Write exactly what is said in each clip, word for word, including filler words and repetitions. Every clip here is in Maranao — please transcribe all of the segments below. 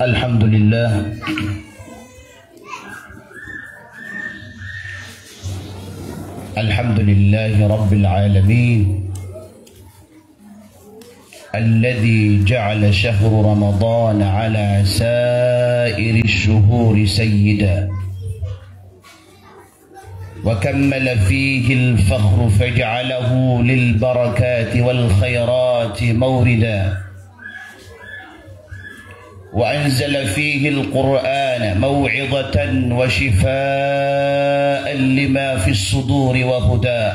الحمد لله. الحمد لله رب العالمين. الذي جعل شهر رمضان على سائر الشهور سيدا، وكمل فيه الفخر فجعله للبركات والخيرات موردا، وأنزل فيه القرآن موعظة وشفاء لما في الصدور وهدى.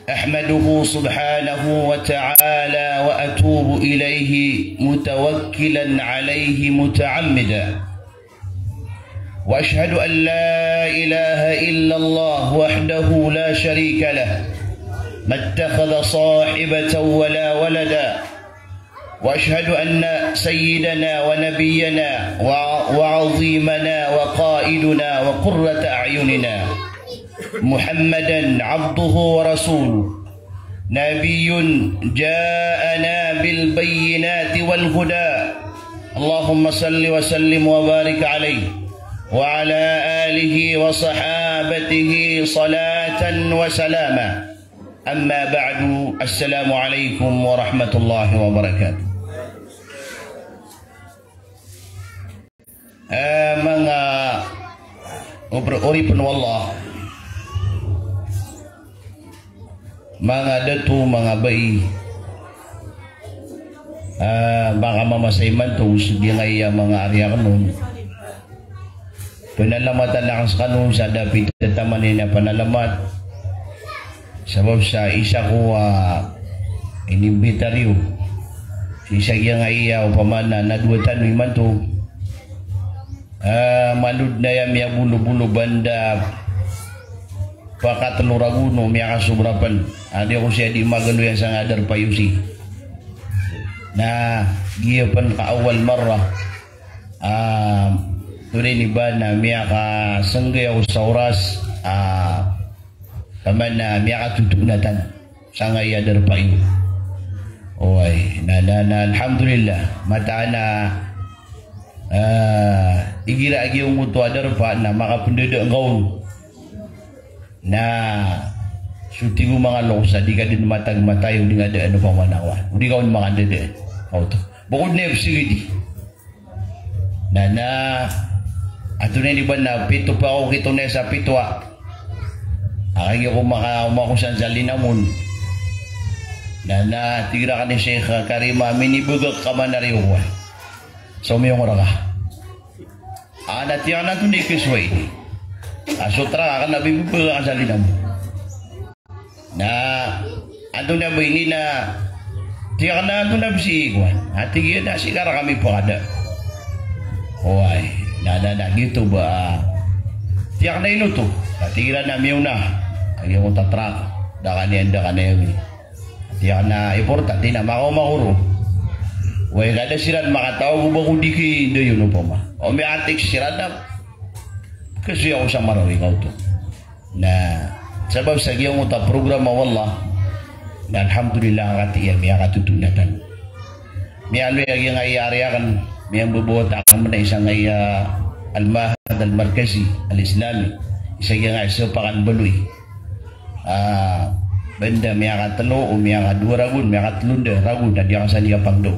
أحمده سبحانه وتعالى وأتوب إليه متوكلا عليه متعمدا، وأشهد أن لا إله إلا الله وحده لا شريك له، ما اتخذ صاحبة ولا ولدا، وأشهد أن سيدنا ونبينا وع-، وعظيمنا وقائدنا وقرة أعيننا محمدا عبده ورسوله، نبي جاءنا بالبينات والهدى. اللهم صل وسلم وبارك عليه وعلى آله وصحابته صلاة وسلاما. Amma ba'du, assalamu alaikum warahmatullahi wabarakatuh. Eh, manga opor-, oripn o Allah, manga dato, manga bai, eh, manga mama sa imanto, so giyangkaya manga ari akn on. Panalamatan akn skano sa da pitataman iyan a panalamat. Sabap sa isa ko, ah, inimbitar iyo. Isa giyangkaya opama na nadowa tano imanto. Ah, malod na aya miyabolobolo banda pakatlo ragon o miyakasobra pn. Adi ako siya di magalo iyan sa ngadarpa iyo si. Na giya pn ka awal marra. Ah, tonaa ini ba na miyakasnggay ako sa oras, ah, taman na miyakatotonatan sangkaya darpa iyo. Oway, na, na, na, alhamdulillah. Mataan a, ah, igira a giyangkoto a darpa na makapndada ngka on. Na so tig o manga loks a di ka dn matag matay o di nga daan o pamanawan. O di ka on makandada. Kaoto. Bokod na iyo psgidi. Na, na, antonaa ini ba na pito pa ako kito na sa pito a. Akay ko maka, omakosan sa linamon. Na, na, tig rakn i Sheikh Karim a minibagak ka man ari o kowan. So miyong raka. Ana tiyan antonaa i kisway. A so trak akn a bibagak ka sa linamon. Na antonaa ba ini na, tiyak na antonaa ba si kowan. A tig iyan a si kara kami pakada. Oway, na, na, na, giyoto ba. Tiyak na ino oto. A tig iran a miyaona. A giyoto a trak. Da ka niyan, da ka niyan. Tiyak na importante na makaoma ko ron. Oway, ka da siran makataw ko ba ko di ki dayon opama. O miyatik siran na. Kasoy ako sa Marawi kaoto. Na sabap sa giyangkoto a programa o Allah, na alhamdulillah, katii a miyakatotonatan. Miyaaloy a giyangkaya ari akn, miyambobowat akn man a isa ngkaya Al-Mahad Al-Markazi Al-Islami, isa giyangkaya Sapakan Baloy. Ah, banda miyakatlo o miyakadowa ragon, miyakatlo nda ragon a di akn san iyapangndao.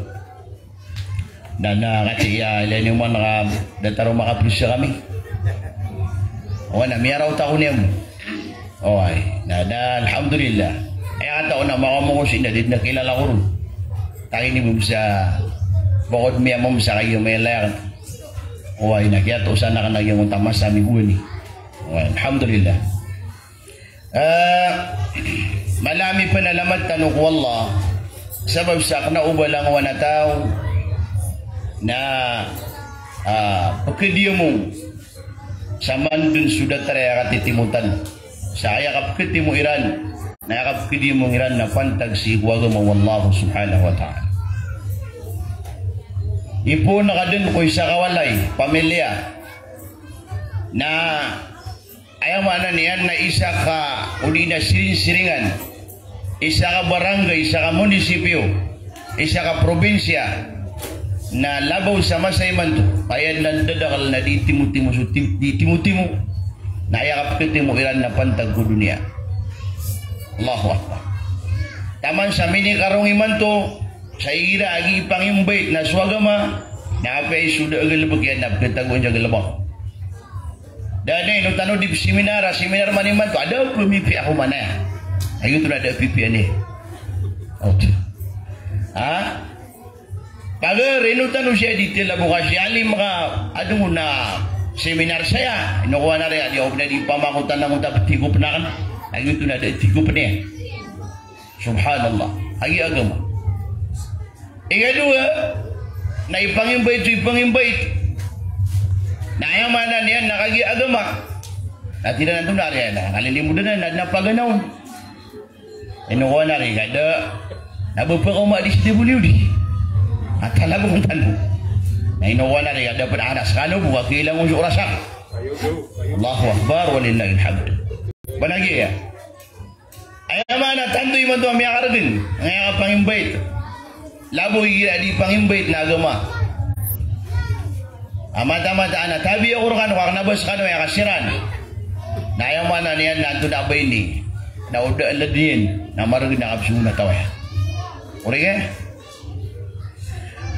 Na, na, katii a, ilay niyo man ka, datar o makaprisa kami. O, na, miyaraot ako niyan. Oway, na, na, alhamdulillah. Aya kataw na makaoma ko sii na di dn a kilala ko ron. Taki ini bo misa, bokod miyamamsa kagiya mailay akn. Oway, na, kiyatosan akn a giyangkoto a masa a migowani. Oway, alhamdulillah. Ah, mala a mipanalamat tano ko Allah, sabap sa kna o ba langowan a taw na, ah, pkdiyamong sa man dn so datar a aya katitimotan. Sa aya kapkatimo iran, na aya kapkdiyamong iran na pantag sii ko agama o Allah subhanahu wa ta'ala. Ipoon ka dn ko isa ka walay, pamilya, na aya maana niyan na isa ka, odi na siringsiringan, isa ka barangay, isa ka munisipyo, isa ka probinsya, na labaw sa masa imanto, aya dn a dadakl na di timotimo so tim-, di timotimo, na aya kapkhatimo iran na pantag ko doniya. Allahu Akbar. Taman sa minikarong imanto, sa igira a gii pangimbayt na so agama, na apiya i so da a galbk iyan na pkhatagoan sa galbk. Da dn a ino tano di seminar, a seminar man imanto, a da a pmipiya ko mana. Aya oto na da a pipiya niyan. Oto. Ha? Pagar, ino tano siya di tila bo ka si alim ka, adn on a seminar saya. Ino ko ana ri a di ako pn a di pamakotan ako ta ptigopn akn. Aya oto na da a tigopn iyan. Subhanallah. Kagiya agama. Ikadowa, na ipangimbayt so ipangimbayt. Na aya maana niyan na kagiya agama. Na tira nan to na ri a na kalilimodan na, na paganaw. Ino ko ana ri ka da, na ba pakaoma di si W D. A talabok tano. Na ino ko ana ri ka da pn a aras kano bo ka kailangan so oras ako. Allahu Akbar, walillahil hamd. Ba na giya. Aya maana tanto imanto a miyakargn, aya kapangimbayt. Labaw igira di pangimbayt na agama. A mataan-mataan a tabiya ko rkano, ka kna ba skano aya kasiran. Na aya maana niyan na antonaa ba ini. Na o da a lad iyan, na margn a kapsong na taw aya. Origi?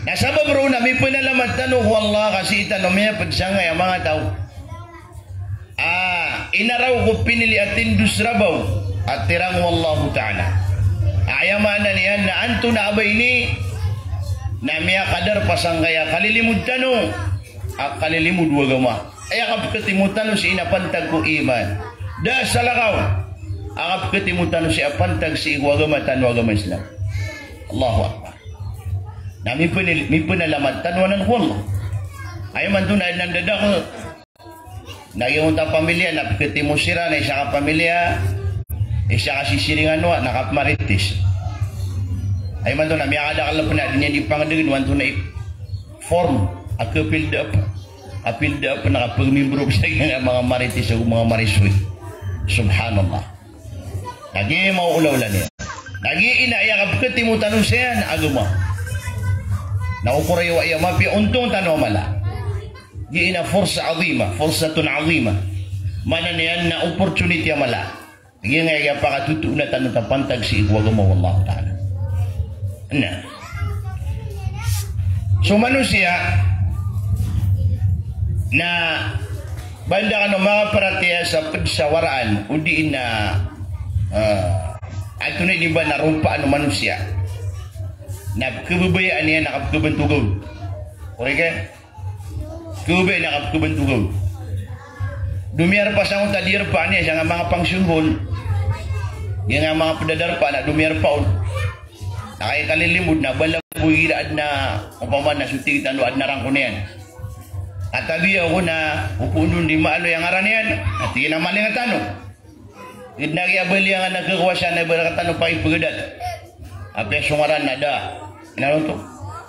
Na sabap roo na mipnalamat tano ko Allah ka sii tano miyapd sangkaya manga taw a inaraw ko pinili a tindos rabaw a tirang o Allahu Ta'ala. Aya maana niyan na antonaa ba ini na miyakadarpa sangkaya kalilimod tano a kalilimod o agama. Aya kapkhatimo tano sii na pantag ko iman. Da a salakaw a kapkhatimo tano sii a pantag sii ko agama tano a agama Islam. Allahu Akbar. Na mipnil-, mipnalamat tano anan ko Allah. Aya imanto na adn a dadakl. Na giyangkoto a pamilya na pkhatimo siran, na isa ka pamilya, isa ka sisiringan o, na kapmarites. Aya imanto na miyakadakl pn a di niyan di pangdgn o antonaa i form a ka-filled up. A-filled up na kapagmimbro sa giyangkaya manga marites ago manga marisoy. Subhanallah. Lagid a maolaola niyan. Lagid a aya kapkhatimo tano saya na agama. Na okor iyo aya mapiya ontong tano a mala. Giya na fursa azima, fursatun azima. Maana niyan na opportunity a mala. Giya nga aya pakatotoona tano ta pantag sii ko agama o Allahu Ta'ala. Na. So manosiya na ba anda kano makaparatiyaya sa pd sa waraan, odi na, ah, antonaa i di ba na rompaan o manosiya. Na pkhababayaan iyan na kapkhabantoga on. Origi? Khababayaan iyan na kapkhabantoga on. Domiyarpa sangkoto a diyarpa niyan, sangkaya manga pangsiyon on. Giyangkaya manga pd a darpa na domiyarpa on. Na kagiya kalilimod na bala bo igira adn a, opama na so tig tano adn a rangko niyan. Katabiya ko na, opama on di maaloy a ngaran iyan. Na tig iyan a maling tano. Id na giya bali a nga na kekuasaan a ibarat tano pakipagadat. Apiya so ngaran na da. Ino ron oto.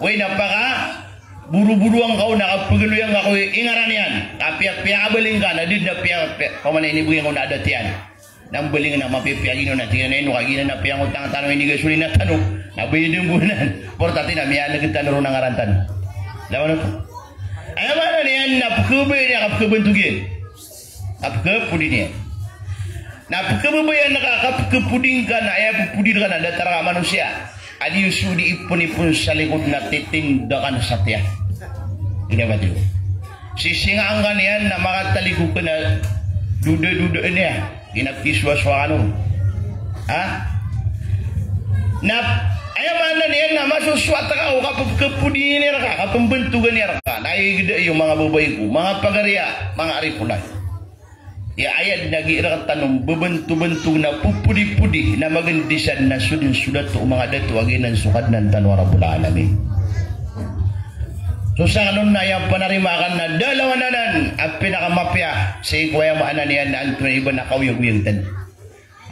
Oway na pakaboroborongan ka on na kapagaloyan ka ko i ngaran iyan. Apiya, piya kabaling ka na di na piya, piya, opama na inibgay ngka on a adat iyan. Na mbaling na mapipiya giyanan na tig iyan a ino ka giyanan na piyangotang tano ini gasolina tano. Na bayadan bo nan. Porta tig iyan a miyaneg tano ron a ngaran tano. Lawan oto. Aya maana niyan na pkhababayaan iyan a kapkhabantoga iyan. Kapkhapodi niyan. Na pkhababayaan ka, kapkhapodi ngka na aya ppodi rka na datar ka a manosiya a di so di ipon-ipon sa likod na titindakan sa tiyan. Ino ba tiyo? Sisingaan ka niyan na makatalikod ka na doda-dodaan iyan. Ino ba tiyo, sowa-sowa kano. Ha? Na aya maana niyan na masosowat ka o kapkhapodi niyan rka, kapmbantogan iyan rka. Na igda iyo manga babay ko, manga pagariya, manga arifon. Aya, aya dn a gii rktano mbabanto-banto na ppodi-podi na magandisan na so dn so dato o manga dato a giyanan so Kadnan tano a Rabbul Alamin. So sangkanon na aya panarima akn na da lawan anan a pinakamapiya sii ko aya maana niyan na antonaa i ba na kaoyagoyag tano.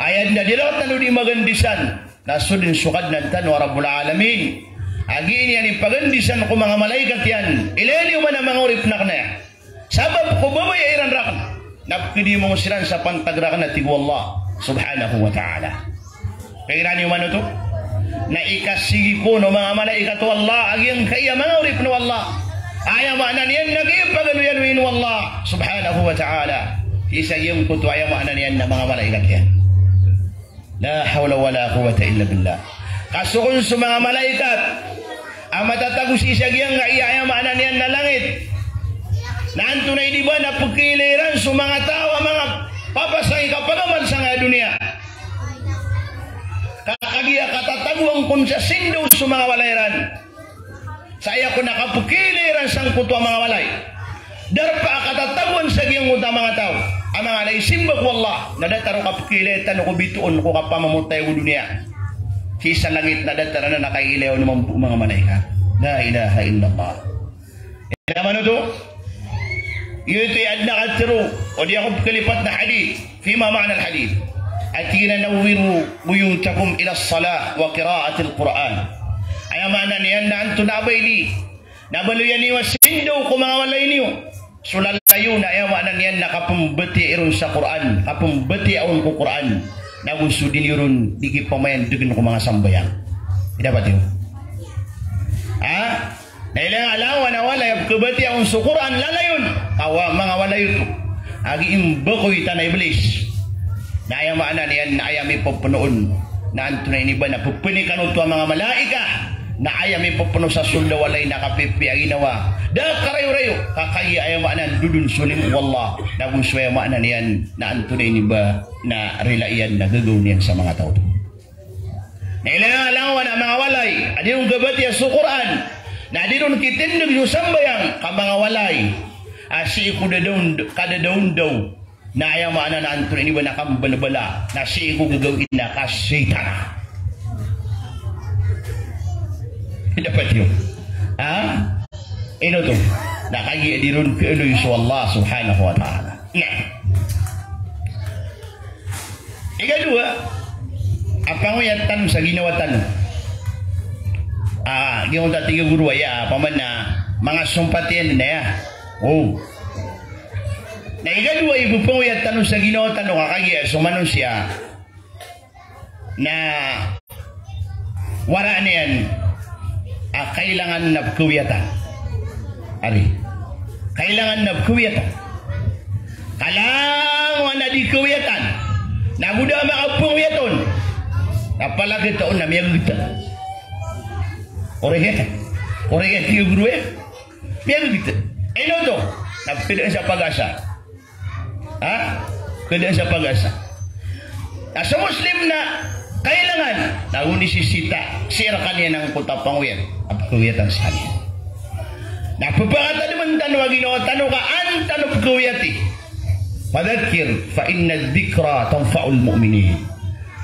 Aya dn a di rktano di magandisan na so dn so Kadnan tano a Rabbul Alamin a gii niyan i pagandisan ko manga malaikat iyan. Ilaya niyo man a manga oripn akn aya. Sabap ko babaya iran rakn na pkdimong siran sa pantag rakn a tig o Allah subhanahu wa ta'ala. Kagiya niyo man oto. na ikasigi ko o manga malaikat o Allah a giyangkaya manga oripn o Allah. Aya maana niyan na gii pagaloyaloyin o Allah subhanahu wa ta'ala sii sa giyangkoto, aya maana niyan na manga malaikat iyan. La hawla wala quwwata illa billah. Ka so kon so manga malaikat a matatago sii sa giyangkaya, aya maana niyan na langit, na antonaa i di ba na pkhailay iran so manga taw a manga papasang i kapagamal sangkaya doniya. Ka kagiya katatagoan kon sa sindaw so manga walay iran, sa aya kon a kapkhailay iran sangkoto a manga walay. Darpa a katatagoan sa giyangkoto a manga taw a manga laisimba ko Allah, na datar o kapkhailay tano ko bitoon ko kapamamotay ko doniya sii sa langit, na datar anan a kailay on mambo o manga malaikat. La ilaha illallah. Aya maana oto, giyoto i adn a katharo odi ako pkhalipat na hadith, fima ma'na al-hadith. A tig iyan a nawwiru buyutakum ila as-salah wa qira'atil Qur'an. Aya maana niyan na antonaa ba i di na baloya niyo a sindaw ko manga walay niyo so lalayon, na aya maana niyan na kapmbatiya iron sa Qur'an, kapmbatiya on ko Qur'an, nago so di niyo ron di kipamayandgn ko manga sambayang. Ida pati o. Ha? Na ilaya a langowan a walay a pkhabatiya on so Qur'an, lalayon, ka manga walay oto a gii mbakoy tano a Iblis. Na aya maana niyan na aya mipepeno on na antonaa i di ba na pepenikan oto a manga malaikat, na aya mipepeno sa soled a walay na kapipiya a ginawa, da karayorayo, ka kagiya aya maana na dodon so limo o Allah, nago so aya maana niyan na antonaa i di ba na rila iyan na gagaw niyan sa manga taw oto. Na ilaya a langowan a manga walay a di ron khabatiya so Qur'an, na di ron kitindg so sambayang, ka manga walay a sii ko dadawn, kadadawndaw, na aya maana na antonaa i di ba na kambalbala, na sii ko gagawii na kasitana. Ida pati o. Ha? Ino oto? Na kagiya di ron khaaloy so Allah subhanahu wa ta'ala. Na ikadowa a pangoyat tano sa ginawa tano. Ah, giyangkoto a tig a goro aya, opama na manga sompat iyan dn aya. O. Na ikadowa i ppangoyat tano sa ginawa tano ka kagiya so manosiya na waraan iyan a kailangan na pkawiyatan. Ari. Kailangan na pkawiyatan. Ka langowan a di kawiyatan, na go da makapawiyat on, na palagid ta on na miyagagta. Oriyan. Oriyan, tig a goro iyan. Miyagagta. Ino oto? Na pkadaan sa pag-asa. Ha? Pkadaan sa pag-asa. Na so Muslim na kailangan, na go nisisita sii rkaniyan angkoto a pangoyat a pkawiyatan skaniyan. Na pphakatadmn tano a ginawa tano ka an tano pkawiyati. Fadhakkir fa inna dhikra tanfa'ul mu'minin.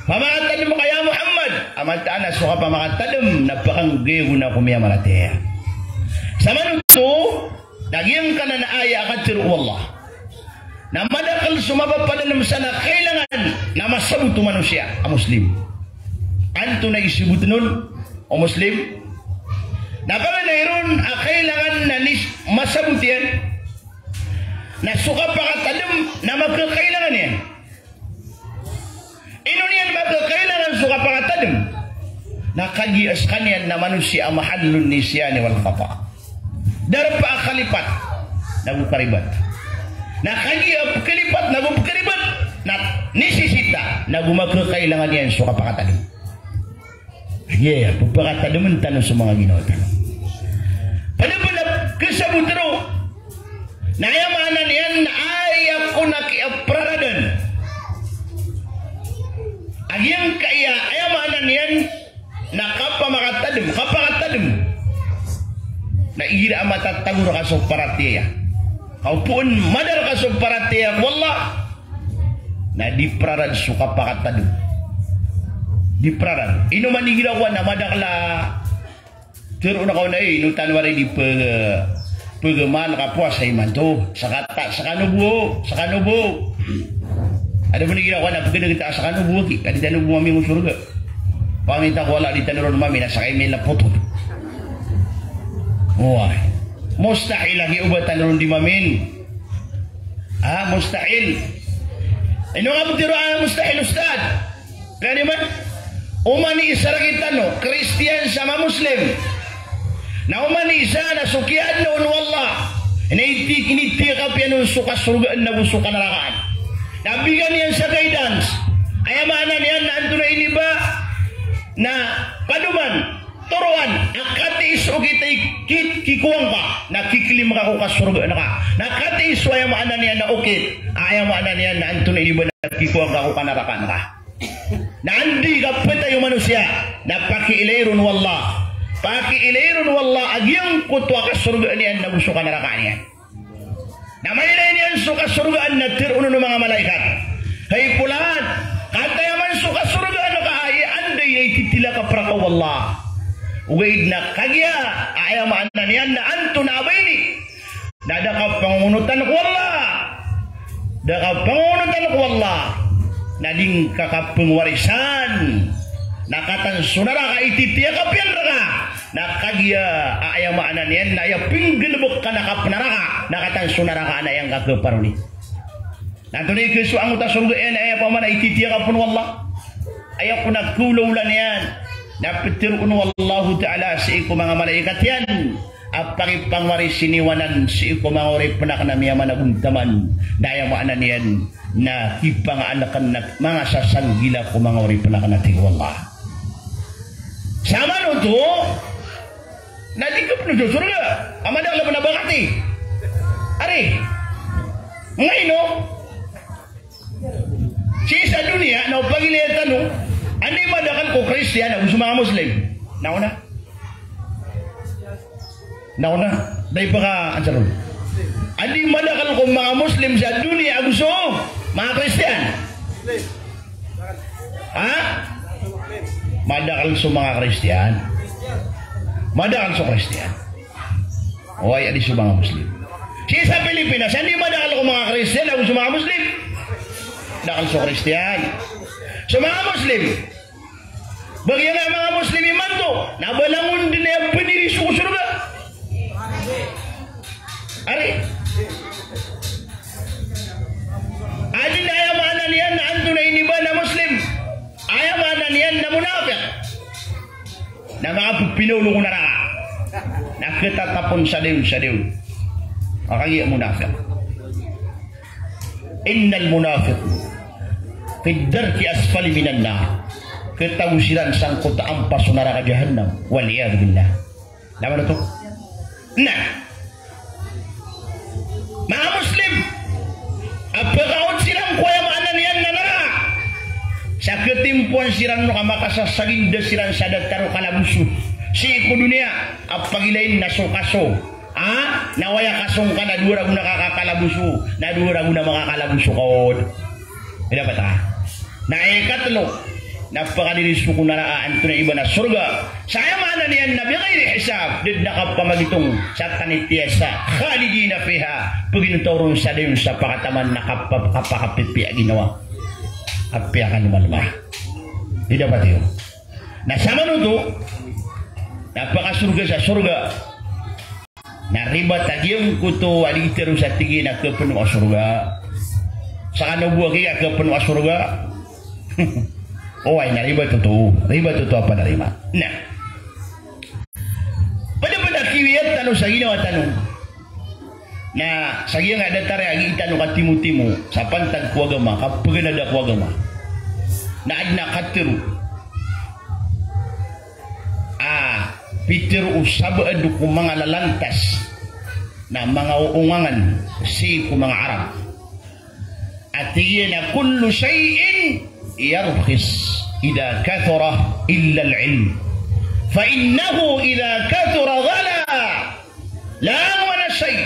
Pamakatadm ka ya Muhammad, a mataan a so kapamakatadm na pkhanggay gona ko miyamaratiyaya. Samanoto, na giyangkanan a aya a katharo o Allah na madakl so mapapadalm san a kailangan na masabot o manosiya a Muslim. Antonaa i sabotn on o Muslim? Na paganay ron a kailangan na nis-, masabot iyan na so kapakatadm na makakailangan iyan. Ino niyan makakailangan so kapakatadm? Na kagiya skaniyan na manosiya a mahallun nisyani wal khata. Darpa a kalipat na go karibat. Na kagiya pkalipat na go pkaribat, na nisisita na go makakailangan iyan so kapakatadm. Aya, pphakatadmn tano so manga ginawa tano. Pd pn a kasabot ron na aya maana niyan na aya kon a kiyapraradan a giyangkaya, aya maana niyan na kapamakatadm, kapakatadm. Na igira a matatago rka so paratiyaya, ka opama madar ka so paratiyaya ko Allah, na di prarad so kapakatadm. Di prarad. Ino man igira ko na madakl a tharoon ka on a, eh, ino tano ari di pag-, pagamal ka powasa imanto. Sakata, sakano bo, sakano bo. Adn pn igira ko na pagdagta a sakano bo aki, ka di tano bo mamin ko sorga. Pangita ko Allah, di tano ron mamin a sakay mi lapot. Oway. Mustahil aki o ba tano ron di mamin. Ah, mustahil. Ino nga ptharoa a mustahil, Ustadh? Kaniman, Oman i isa rktano, Kristiyan sa ma-Muslim. Na oman i isa na so kiyaadna on o Allah na iti, initiyakap iyan on so kasorgaan ago so kanarakaan. Na bigan iyan sa guidance. Aya maana niyan na antonaa ini ba na padoman, toroan, a katii so okit a ki-, kikowa ngka, na kiklaim ka ko kasorgaan ka. Na katii so aya maana niyan na okit, aya maana niyan na antonaa ini ba na kikowa ngka ko kanarakaan ka. Na anda i kapatay o manosiya, na pakiilay ron o Allah. Pakiilay ron o Allah a giyangkoto a kasorgaan iyan ago so kanarakaan iyan. Na mailay niyan so kasorgaan na tharoon o manga malaikat, hay polan, katayaman so kasorgaan ka a aya anda i ititilakap rka o Allah. Ogaid na kagiya, aya maana niyan na antonaa ba ini na da ka pangongonotan ko Allah. Da ka pangongonotan ko Allah. Na di ngka kapngwarisan. Na katan so naraka i titiyakap iyan rka. Na kagiya, a, aya maana niyan na aya pnggalbk ka na kapnaraka. Na katan so naraka na aya ngka khaparoni. Na antonaa i khasoang o ta sorga iyan, aya pman a i titiyakap on o Allah. Aya kon a khaolawla niyan na ptharoon o Allahu Ta'ala sii ko manga malaikat iyan a pakipangwarisi niyo anan sii ko manga oripn akn a miyamanagontaman. Na aya maana niyan na kipangaalkn na manga sasanggila ko manga oripn akn, a tig o Allah. Samanoto na di kapn so sorga a madakl pn a bakati. Ari. Ngaino? Sii sa doniya na o pagilaya tano, anda i madakl ko Kristiyan ago so manga Muslim? Na ona. Na ona. Da i paka-answer on. Anda i madakl ko manga Muslim sa doniya ago so manga Kristiyan? Ha? Madakl so manga Kristiyan. Madakl so Kristiyan. Oway, adi so manga Muslim. Sii sa Pilipinas, anda i madakl ko manga Kristiyan ago so manga Muslim? Madakl so Kristiyan. So manga Muslim. Ba giya manga Muslim imanto na ba langon dn aya pniriso ko sorga? Ari. Adi na aya maana niyan na antonaa ini ba na Muslim. Aya maana niyan na munafiq. Na manga pphinaolo ko naraka. Na khatatap on sa dayon, sa dayon. Makagiya munafiq. Innal munafiqina fid darki asfali minan nar. Khatago siran sangkoto a ampas o naraka jahannam. Wal iyadhu billah. Na manoto? Na manga Muslim a pkaon siran ko aya maana niyan na naraka sa khatimpoan siran o kamakasasagida siran sa datar o kalaboso sii ko doniya a pagilayin na so kaso. A, na o aya kaso ngka na dowa ragon a kakalaboso, na dowa ragon a makakalaboso ka on. Ida pata. Na ikatlo, na pkadiriso ko naraka a antonaa i ba na sorga. Sa aya maana niyan na bighairi hisab, da dn a kapamagitong sa tanitiyasa, khalidina fiha, pagintaw ron sa dayon sa pakataman na kapa-, kapakapipiya a ginawa. Apiya ka lomalomal. Ida pata iyo. Na samanoto, na pakasorga sa sorga. Na ribat a giyangkoto a di tharoon sa tig iyan a khapno a sorga. Sa kano bo a giya khapno a sorga. Oway, na ribat oto. Ribat oto a panarima. Na pd pd a kiwiyat tano sa ginawa tano. Na sa giyangkaya datar a gii tano katimotimo sa pantag ko agama, kapaganada ko agama. Na adn a katharo a pitharo o sabaad ko manga lalantas na manga oongangan sii ko manga Arab. A tig iyan a, "Kullu shay'in yarkhis idha kathura illa al-ilm. Fa innahu idha kathura ghala." Langon a shay,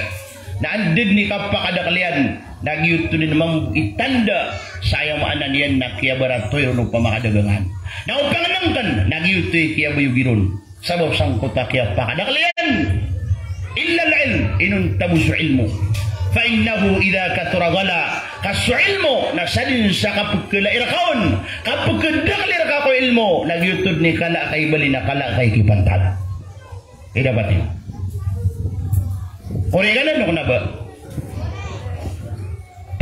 na anda dn i kapakadakl iyan, na giyoto dn mambo i tanda sa aya maana niyan na kiyabaratoy ron o pamakadagangan. Na o pangnngkn, na giyoto i kiyabayogi ron. Sabap sangkoto a kiyapakadakl iyan. Illa al-ilm, inonta bo so ilmo. Fa innahu idha kathura ghala. Ka so ilmo na sadn sa kapkhalai rka on, kapkhadakli rka ko ilmo, na giyoto dn i kala ka i bali na kala ka i kipantag. Ida pata iyo. Kori ka na no kna ba.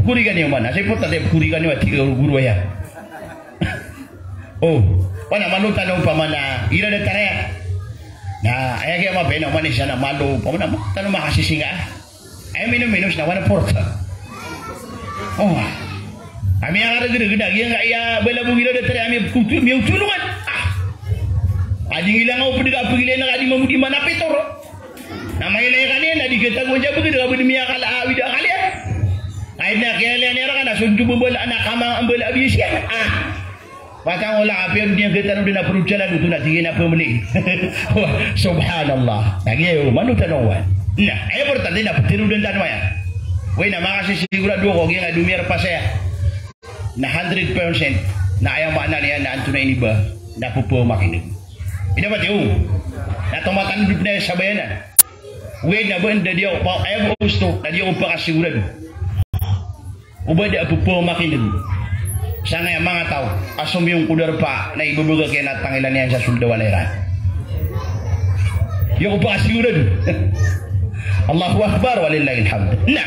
Kori ka niyo man. Asay pota de kori ka niyo a tig o guro aya. O. Wana malo tano opama na igira datar aya. Na aya giya mabaya na oman isa na malo opama na malo tano makasisinga. Aya minominos na wana porta. O. Ami a karagdagan a giya nga iya bala bo igira datar aya, ami a pkoto, miyaotolongan. Ah. Adi ngila nga opd ka pagilay na ka di mambo di manapitor. Na mailay ka niyan na di katagoan sa bgd ka bd miyakala a awid a kaliyan. Ay na kiyaliyan iyan rka na so dn so babala na kama a mbala a biyas iyan. Ah. Patang ola apiya do niyan katarodan a product salad oto na tig iyan a pamli. Subhanallah. Lagid aya o, manotan o wan. Na aya importante na ptharodan tano aya. Oway na makasisigurado ako giya nga domiar pa saya na hundred percent na aya maana niyan na antonaa ini ba na pphamakin'g. Ino ba tiyo? Na tomatanod na aya sabayan a. Oway na ba anda di ako pa, aya ba gusto na di ako pakasigurado. O ba da a pphamakin'g sangkaya manga taw a somiyong ko darpa na ibabagak iyan a tangilan iyan sa soldaw a lahiran. Di ako pakasigurado. Allahu Akbar, walillahil hamd. Na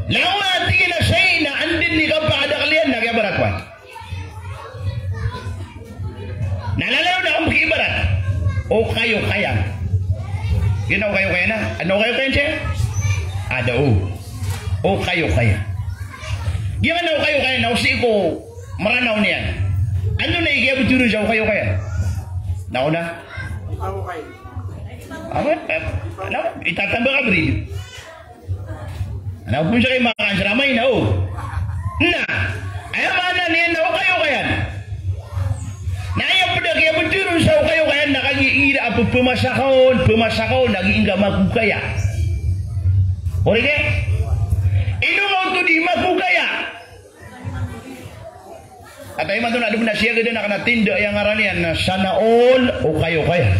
langon a tig iyan a shay na anda dn i kapakadakl iyan na kiyabarat wan. Na lalayon a kampkiibarat. Okayokayan. Giya na okayokayan na. Ano okayokayan siya? Ada o. Okayokayan. Giya na okayokayan na o sii ko Mranaw niyan. Ano na i kiyabthoron sa okayokayan? Na ona? Ano? Itatamba ka bri. Na opama sa kay makansramay na o. Na aya maana niyan na okayokayan. Na aya pd a kiyabthoron sa okayokayan na kagiya igira a pphamasakan, pphamasakan na giya ingka makokaya. Orige? Ino nga oto di makokaya? Atay mato na dn a siyagadan akn a tinda aya ngaran iyan na Sana All Okayokayan.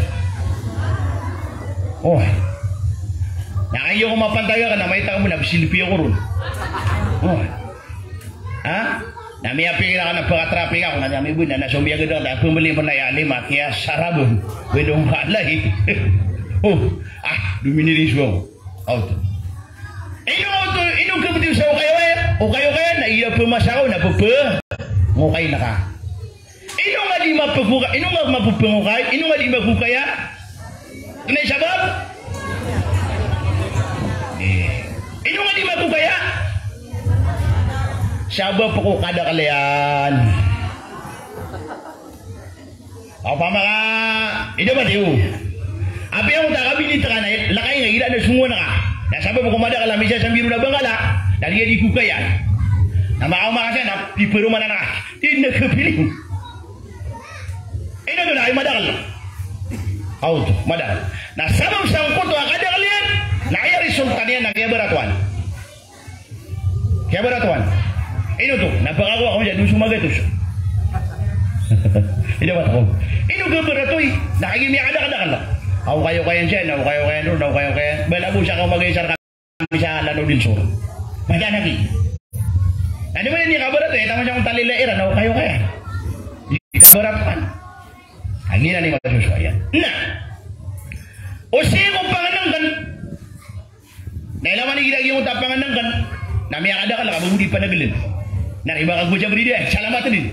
O. Na kagiya ko mapantag akn na maita ka bo na bsilpi ako ron. O. Ha? Na miyapikir akn a pakatrapik ako na miyabona na so miyagad akn na pmbli pn aya lima kiyasarabn. Wedong kalay. O. Ah, dominiris ako. Oto. Ino oto, ino kabthoy sa okayokayan? Okayokayan na iya pphamasakan na pphangokay na ka. Ino nga di mapphangokay, ino nga mapphangokay, ino nga di makokaya? Kna i sabap? Eh. Ino nga di makokaya? Sabap ko kadakl iyan. Opama ka, ida ba tiyo? Apiya ngka kabinit ka na, lakay nga igira na songowan ka. Na sabap ko madakl a misa sa mbiro na bangkala, na di ka di kokaya. Na makaoma ka san na piperoman ka. Di na kapiling. Ino oto na aya madakl. Aw oto, madakl. Na sabap sangkoto a kadakl iyan, na aya resulta niyan na kiyabaratowan. Kiyabaratowan. Ino oto, na pakakowa ko niyan dowa so magatos. Ino ba oto? Ino kiyabaratoy? Na kagiya miyakadakdakl. Aw kayokayan siya, na aw kayokayan ron, na aw kayokayan. Bala bo sa kaw magaisar ka misa Lanao del Sur. Madanaki. Na di ba ini kabaratoy, taman siya kong talila iran, na aw kayokayan. Di kabaratowan. Angina ni masosoyan. Na. O sii ko pangnngkn. Na ilay man igira giyangkoto a pangnngkn na miyakadakl ka ba bo di panagln. Na riba ka go sa brida, salamat dn.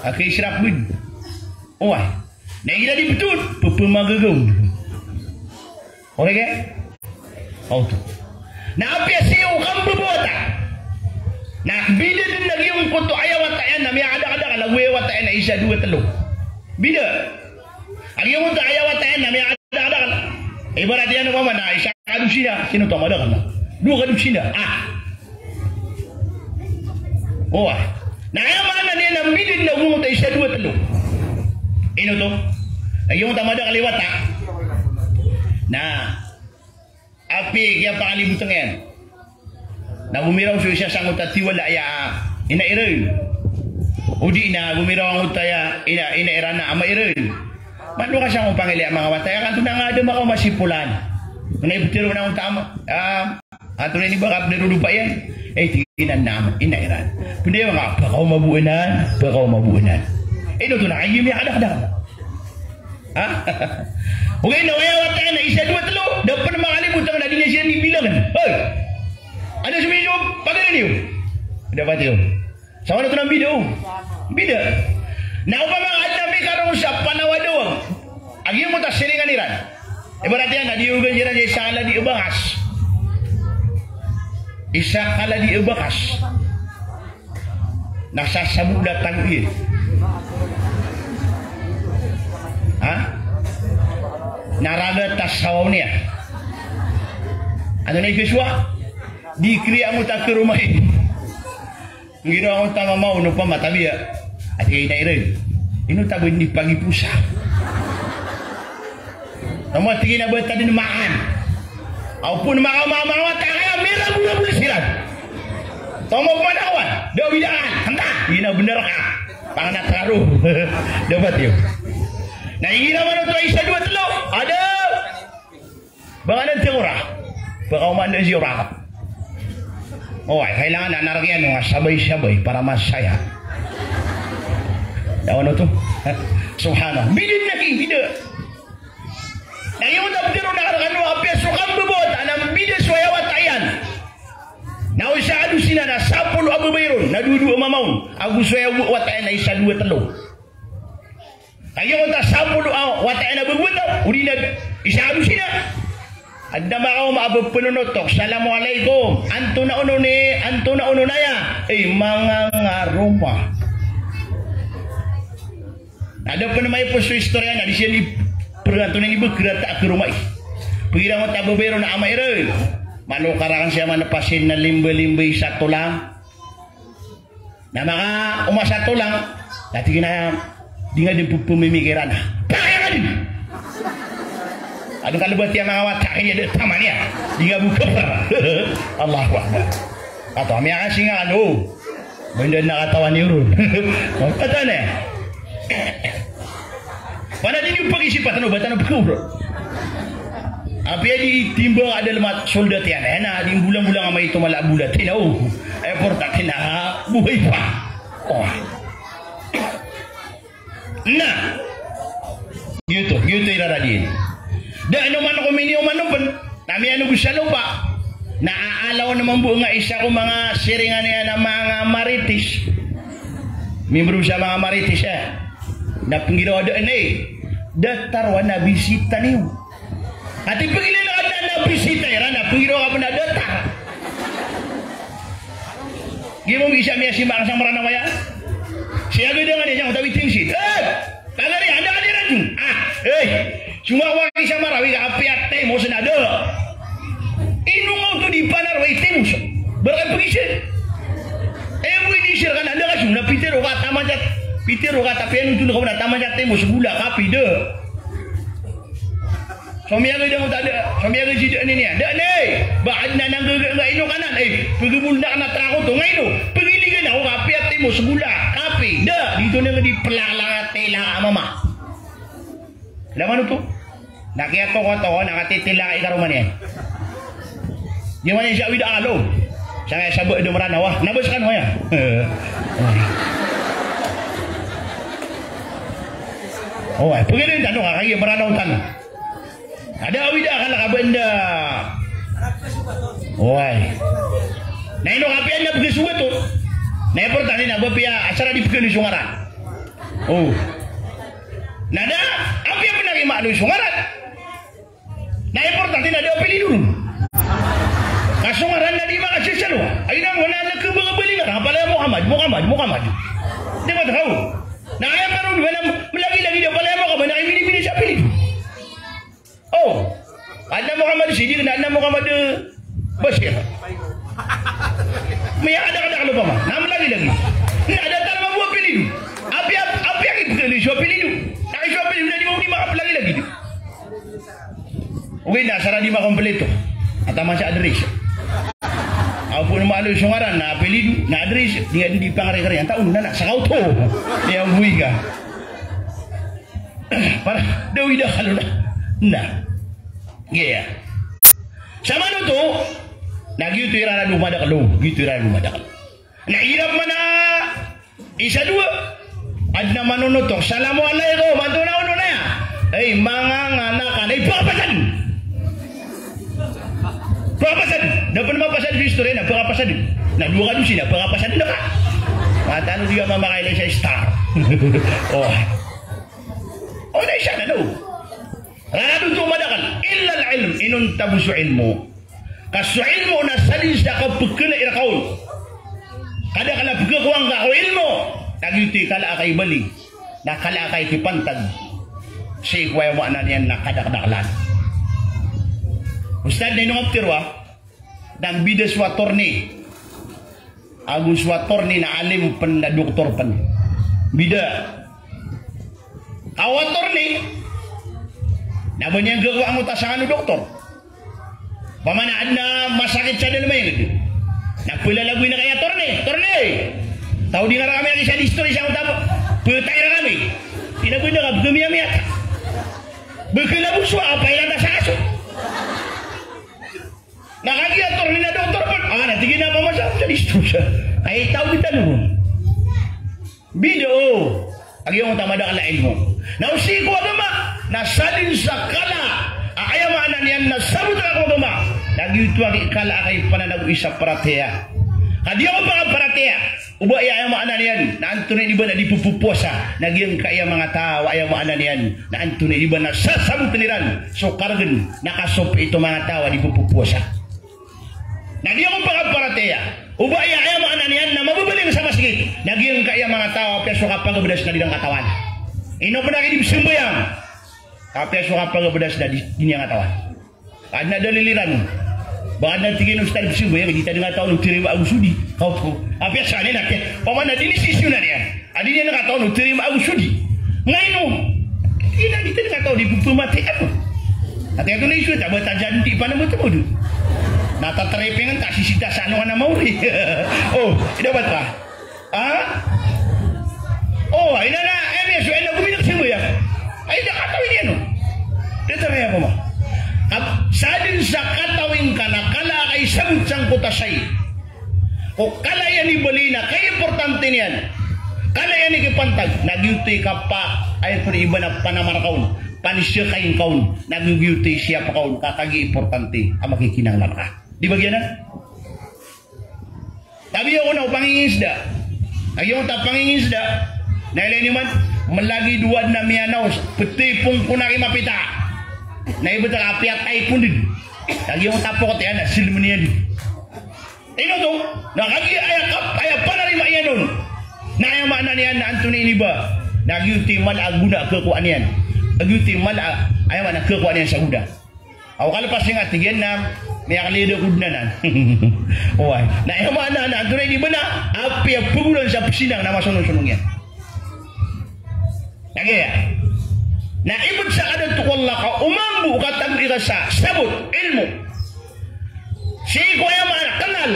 Aka israp bd. Oway. Na igira di ptod, pphamagagaw. Oway ka? Oto. Na apiya sii ko kambabawata. Na bida dn a giyangkoto a aya wata iyan na miyakadakdakl a go aya wata iyan na isa, dowa, tlo. Bida. A giyangkoto a aya wata iyan na miyakadakdakl. Ibarat iyan opama na isa ka dosina, sino oto a madakl na? Dowa ka dosina. Ah. Oway. Na aya maana niyan na mbidn na giyangkoto a isa, dowa, tlo. Ino oto? A giyangkoto a madakl i wata. Na apiya kiyapangalibotng iyan. Na gomiraw so isa sangkoto a tiwala iyan a ina iran. O di na gomiraw angkoto aya ina, ina iran a ama iran. Mano ka sangkoto pangilaya a manga wata iyan, antonaa nga da makaoma si polan. Kna i ptharoon angkoto a ama, ah, antonaa ini ba ka pd a rodopa iyan? Eh, tig iyan a ama, ina iran. Pd a manga pakaoma bo anan, pakaoma bo anan. Ino oto na kagiya miyakadakdakl. Ha? Ogaid na aya wata iyan na isa, dowa, tlo, da pn mangalibotng na di niyan siran di bilangn. Hoy! Anda so miso? Paganay niyo. Dapat iyo. Sa mano oto na mbida o? Mbida. Na opama ka adn a mikarong sa panawadawag a giyangkoto a siringan iran. Ibarat iyan na di ogan iran sa isa kaladi o bakas. Isa kaladi o bakas. Na sasabot a tago iyan. Ha? Na ragat a sawaw niyan. Ano na i kesowa? Di kiriya angkoto a karoma iyan. Ginawa ko ta mama o no pama tabiya. Ati ina iran. Ino ta ba di pagiposa. Amo ati gina ba ta din maan. Aw pun maka mama wa ta kaya mira bula bula siran. Tomo panawan. Da widaan. Hanta. Ina benar ka. Panganat karo. Dapat yo. Na ina mano to isa dua telo. Ada. Ba nga nan tiyawra. Ba ka oman da ziyawra ka. Oway, kailangan na narkiyan nga sabay-sabay para masaya. Dawan oto. Subhanallah. Bida na ki, bida. Na iyo na bida na karkano apiya so kambebot, ana bida so aya wata iyan. Na o isa a dosina na sapolo a babay ron, na dowa-dowa a mama on. Ago so aya wata iyan na isa, dowa, telo. Kagiya ko ta sapolo a wata iyan a babay, odi na isa a dosina. Adn a makaoma a ba penonotok, "Salamu alaikum. Antonaa on oni, antonaa on onaya?" Ey, manga ngaroma. Na da pen maipos so istoriya na di siyan i perantonan i ba kerata a karoma i. Pegiran ko ta babay ron a ama iran. Mano ka raken siya man a pasin na limba-limba i sa tolang. Na makaoma sa tolang, na tig iyan a di nga di pepemikiran. Pakay ka di. Ano ka lebat iyan manga wata kaya da taman iyan. Di nga bo keper. Allahu Akbar. Ato, ami aka singa ano. Benda na katawan iyo ron. Katawan iyan. Pana di niyo pag-isipan, tano ba, tano pag-ubro. Apiya di timbang a dalem a soldat iyan, eh, na di mbolang-bolang a maito mala a bolat iyan, oh. Ay, porta iyan, ah, buhay pa. Oh. Na. Giyoto, giyoto i rarad iyan. Da ano man ko mini o manopen. Na miyanog sa lopa. Na aalaw na mambo nga isa ko manga siringan iyan a manga marites. Mimbro sa manga marites, eh. Na penggiraw a da, eh, datar o nabisita niyo. Ati penggiraw a da, nabisita iran, na penggiraw a da, datar. Giyoto isa miyasimbang sa Mranaw aya. Siyaga da nga niyan, tawi tingsit. Eh! Pagari, anda ka di radyo? Ah, eh. Sumawag isa Marawi ka apiya timos na da. Ino nga oto di Panaw i timos? Baraka pagisa. Eh, mo ini sir ka na da ka sum na pitero ka taman sa, pitero ka tapiya oto na ka na taman sa timos, gola, kapi, da. Somiyagay da nga oto a da, somiyagay si da ini niyan. Da ni, ba adn a nanggaga nga ino kanan, eh, pegabol na ka na trako oto, nga ino, pegiligan ako ka apiya timos, gola, kapi, da, di oto na nga di pelaklang a tela a mama. Lamano oto? Na kiyatoko-toko, na katitila i karoma niyan. Di man iyan siya awid a alo. Sangkaya sabot da Mranaw a. Na ba sekano aya? Oway, pegilin tano ka, kagiya Mranaw tano. Ada awid a akal ka ba anda. Oway. Na ino ka apiya anda pegesogat oto. Na importante na ba apiya asar a di pegeliso ngaran. Oh. Na da, apiya pen a di maano i so ngaran. Na importante na da apelido ron. Ka so ngaran na di makasasalo. Ay na, wala na kebagabali ngaran. Palaya Muhammad, Muhammad, Muhammad. Di ba taw? Na aya kano di ba na melagi-lagi da palaya Muhammad, na kay binibini sa apelido. Oh, adn a Muhammad Siddiq, na adn a Muhammad, eh, Bashir. Miyakadakadakal opama. Na melagi-lagi. Na datar mambo a apelido. Apiya, apiya ki pegeliso apelido. Na iso apelido na di mambo di makapelagi-lagi. Ogaid na asar a di makompleto. Ataman sa address. Aw pun maalo so ngaran na apelido, na address, di nga di pangarikari. Anta on na na, sa kaoto. Iya, buwi ka. Para da wida kalo na. Na. Giya. Samanoto, na giyoto i rarad o madakel, giyoto i rarad o madakel. Na irap man a isa dowa. Adn a manonotok, "Salamu alaikum, antonaa on onaya?" Ay, manga nganakan, ay, pekapasad. Pekapasad. Da pen mapasad so istoriya na pekapasad. Na dowa ka dosi na pekapasad na ka. Matano di ka mamakailay sa star. O. O, na isa na, no? Rarad oto madakl. Illa al-ilm, inonta bo so ilmo. Ka so ilmo na sadn sa kapkhalai rka on. Kadakl a pkhakowa ngka ko ilmo, na giyoto i kala a kaibaling, na kala a kaikipantag sii ko aya maana niyan na kadakdaklan. Ustad, na ino nga ptharoa? Na mbida so attorney ago so attorney na alim pn na doktor pn. Mbida. Ka o attorney na ba niyan khakowa angkoto a sangano doktor. Opama na adn a masakit sa dalm a ingd, na phalalagoy ngka i attorney, "Attorney, taw di nga rkami akisa di istori sangkoto a phatay rkami." Di na bnar ka bgamiya miyata. Bkla bo so a pailata sa aso. Na kagiya attorney na doktor pn, a, na tig iyan a pamasa sa di istori sa. Ay, taw di tano ron. Bida, o. Kagiya oto a madakl a ilmo. Na o sii ko agama na sadn sa kala a aya maana niyan na sabot ka ko agama, na giyoto a kala a kaipananagoy sa paratiyaya. Ka di ako pakaparatiyaya o ba aya maana niyan na antonaa i di ba na di pphowasa, na giyangkaya manga taw a aya maana niyan na antonaa i di ba na sasabotn iran so kargn na kasopiit o manga taw a di pphowasa. Na di ako pakaparatiyaya o ba aya, aya maana niyan na mababaling sa masgit, na giyangkaya manga taw a apiya so kapagabdas na di niyan katawan. Ino pn a di pzambayang, apiya so kapagabdas na di, di niyan katawan. Adn a dalil iran. Ba adn a tig iyan a ustad, pzambayang, di tano katawan o tarimaa ago so di. Kaw po. Apiya sa niyan, apiya. Opama na di niyan sisiyona niyan. A di niyan katawan o tarimaa ago so di. Nga ino? Ino, di tano katawan, di pphamataan. Ati ato na iso, ta ba ta dyan, di pa na ba ta ba do. Na tataripingan ta, sisita sa ano ka na maori. O, ino ba ta? Ha? O, ino na, ino so, ino guminak sa ibo ya. Ay, da katawi niyan, no? Da taraya ko ma. Ab-, sadn sa katawi ngka na kala a kaisabot sangkoto a sai. O kala iyan i bali na kaimportante niyan, kala iyan i kipantag, na giyoto i kapa, aya pn i ba na panamar ka on, panisiyakay ngka on, na giyoto i siyapa ka on, ka kagiya importante a makikinanglan ka. Di ba giyanan? Tabiya ko na o pangingisda. Kagiya oto a pangingisda, na ilay niyo man, mlagid o adn a miyanaos, ptipon ko na ki mapita. Na ibt a kapiya taipon dn. Kagiya oto a pokot iyan na silmn iyan dn. Ino oto? Na kagiya aya kap-, aya panarima iyan on na aya maana niyan na antonaa i di ba na giyoto i mala a gona a kakowaan iyan. Giyoto i mala a, aya maana, kakowaan iyan sa gona. Aw kalpas iyan a tig iyan na miyakaliyo ko dn anan. Oway. Na aya maana na antonaa i di ba na apiya pgoran sa pzinang na masonong-sonong iyan. Lagid aya. Na ibt sa kadato ko Allah ka o mambo o katago i ka sa sabot, ilmo. Sii ko aya maana, knal.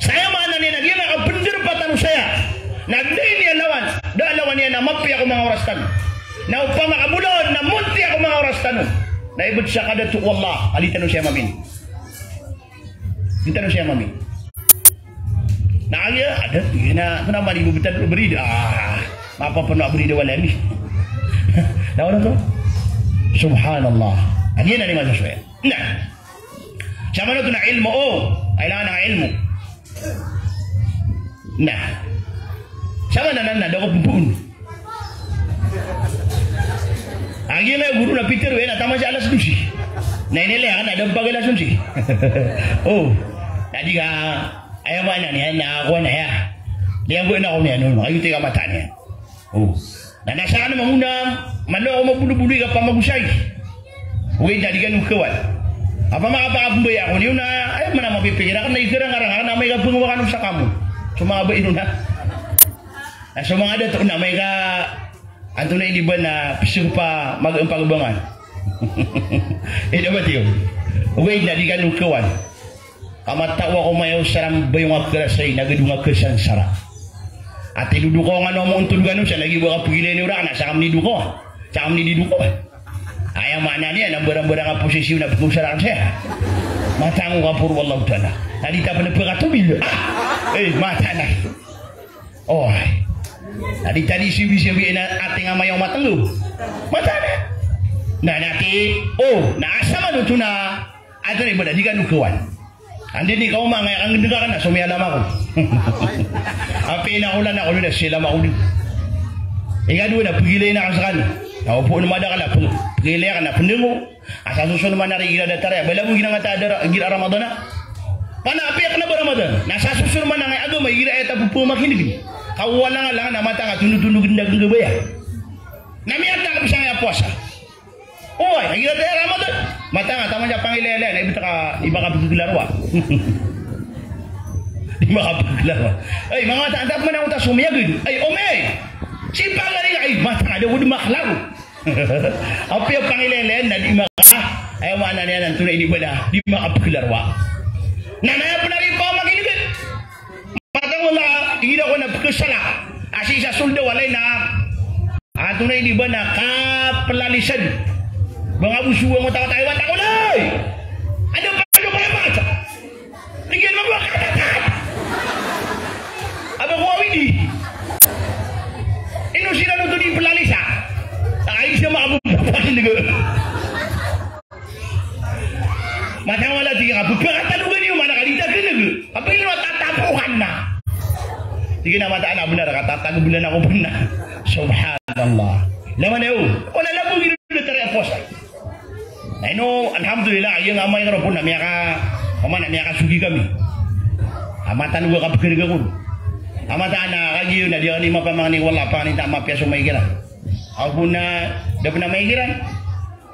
Sa aya maana niyan na giyangkai a pndarpa tano saya na da niyan lawan, da lawan iyan a mapiya ko manga oras tano. Na opama ka bolawan na montiya ko manga oras tano. Na ibt sa kadato ko Allah a di tano saya mamin. Di tano saya mamin. Na kagiya, a da, tig iyan a, kna mani bo btad o brid. A, mapapano a brid a walay mi. Na ino oto? Subhanallah. Kagiya na di masosoya. Na. Saman oto na ilmo, o. Kailangan a ilmo. Na. Saman anan na da ko pmpoon. Kagiya goro na pitharo iyan a taman sa alas dose. Na inilay akn a da pag-alas onse. O. Na di ka, aya maana niyan na ako na aya. Di ako na ako niyan, o. Kagiya oto i kamataan iyan. O. Na anda sa kano mangona, malo ako mabolobolo i kapamagosay. Ogaid na di kano kawan. Apa makapakapmbaya ako niyo na, aya maana mapipikir akn na ikarang-karang akn a amay ka pngowa kano sa kamo. So manga bai ron na. Na so manga dato na amay ka, antonaa i di ba na psg pa mag-, pagabangan. Ino ba tiyo? Ogaid na di kano kawan. Ka matao ako mayaw sa rambay o nga karasay, na gado nga kasansara. Ati dodokaw nga no, amontod kano sa lagid o kapagilay niyo rakn a sa kami ni dokaw. Sa kami ni dokaw. Aya maana niyan na mbarang-mbarang a posisyon a pkosara saya. Matango ka poro Allahu Ta'ala. Na di ta pn pkatobil. A! E, mataan a. O. Na di ta di siyobi-siyobi na ati nga mayaw matnggo. Mataan a. Na, na ati, o, na asa man oto na Antonaa i ba na di kano kawan. Andi ni kaoma nga aya kanggendeng akn na so miyalam ako. Apiya ina ko lan ako dn na siyalam ako dn. Ikadowa na pegilayin akn skano. Na opama madakl a pe-, pegilay akn na pendeng ko. A sa soson man a ri igira datar aya, bala bo ginangata a dara, igira Ramadan a. Pana apiya kena ba Ramadan. Na sa soson man a nga aya agama igira aya ta pepamakinegen. Ka o alang-alang na matag a tondotondog den da kenggebaya. Na miyatag bisa nga aya powasa. Oway, igira ta aya Ramadan. Matag a taman sa pangilay-ilay, na ibt ka, di makapeglarwa. Di makapeglarwa. Ay, manga ta, antap man ako ta somiyaged. Ay, omay. Sipagari, ay, matag a da ko di maklaro. Apiya pangilay-ilay na di maka, aya maana niyan antonaa i di bala, di makapeglarwa. Na aya pen a di pamakinegen. Matag a wala, igira ko na pekesala. A sii sa solda walay na, antonaa i di ba na kapelalisan. Ba nga bo so wata-wata, ay wata ko lay. Ano pa, ano pa, ano pa? Lagyan mo ba katatat? Aba ko awidi. Ino siran oto di pelalisa? Ay siya maabot pa rin. Matag a wala, tig iyan a, pagkatalogan iyo, mana ka di ta keneg. Apiya ino a tatapokan na. Tig iyan a mataan a benar, katatagobelan ako benar. Subhanallah. Laman iyo. Wala labo gino na tara a powasa. Na ino, alhamdulillah, aya nga amay ko ron na miyaka, pamana miyakasogi kami. A mataan a kapekereg ako. A mataan a kagiya na di ako ni mapamangni, wala pangni ta mapiya so maikiran. Ako na, da pen a maikiran.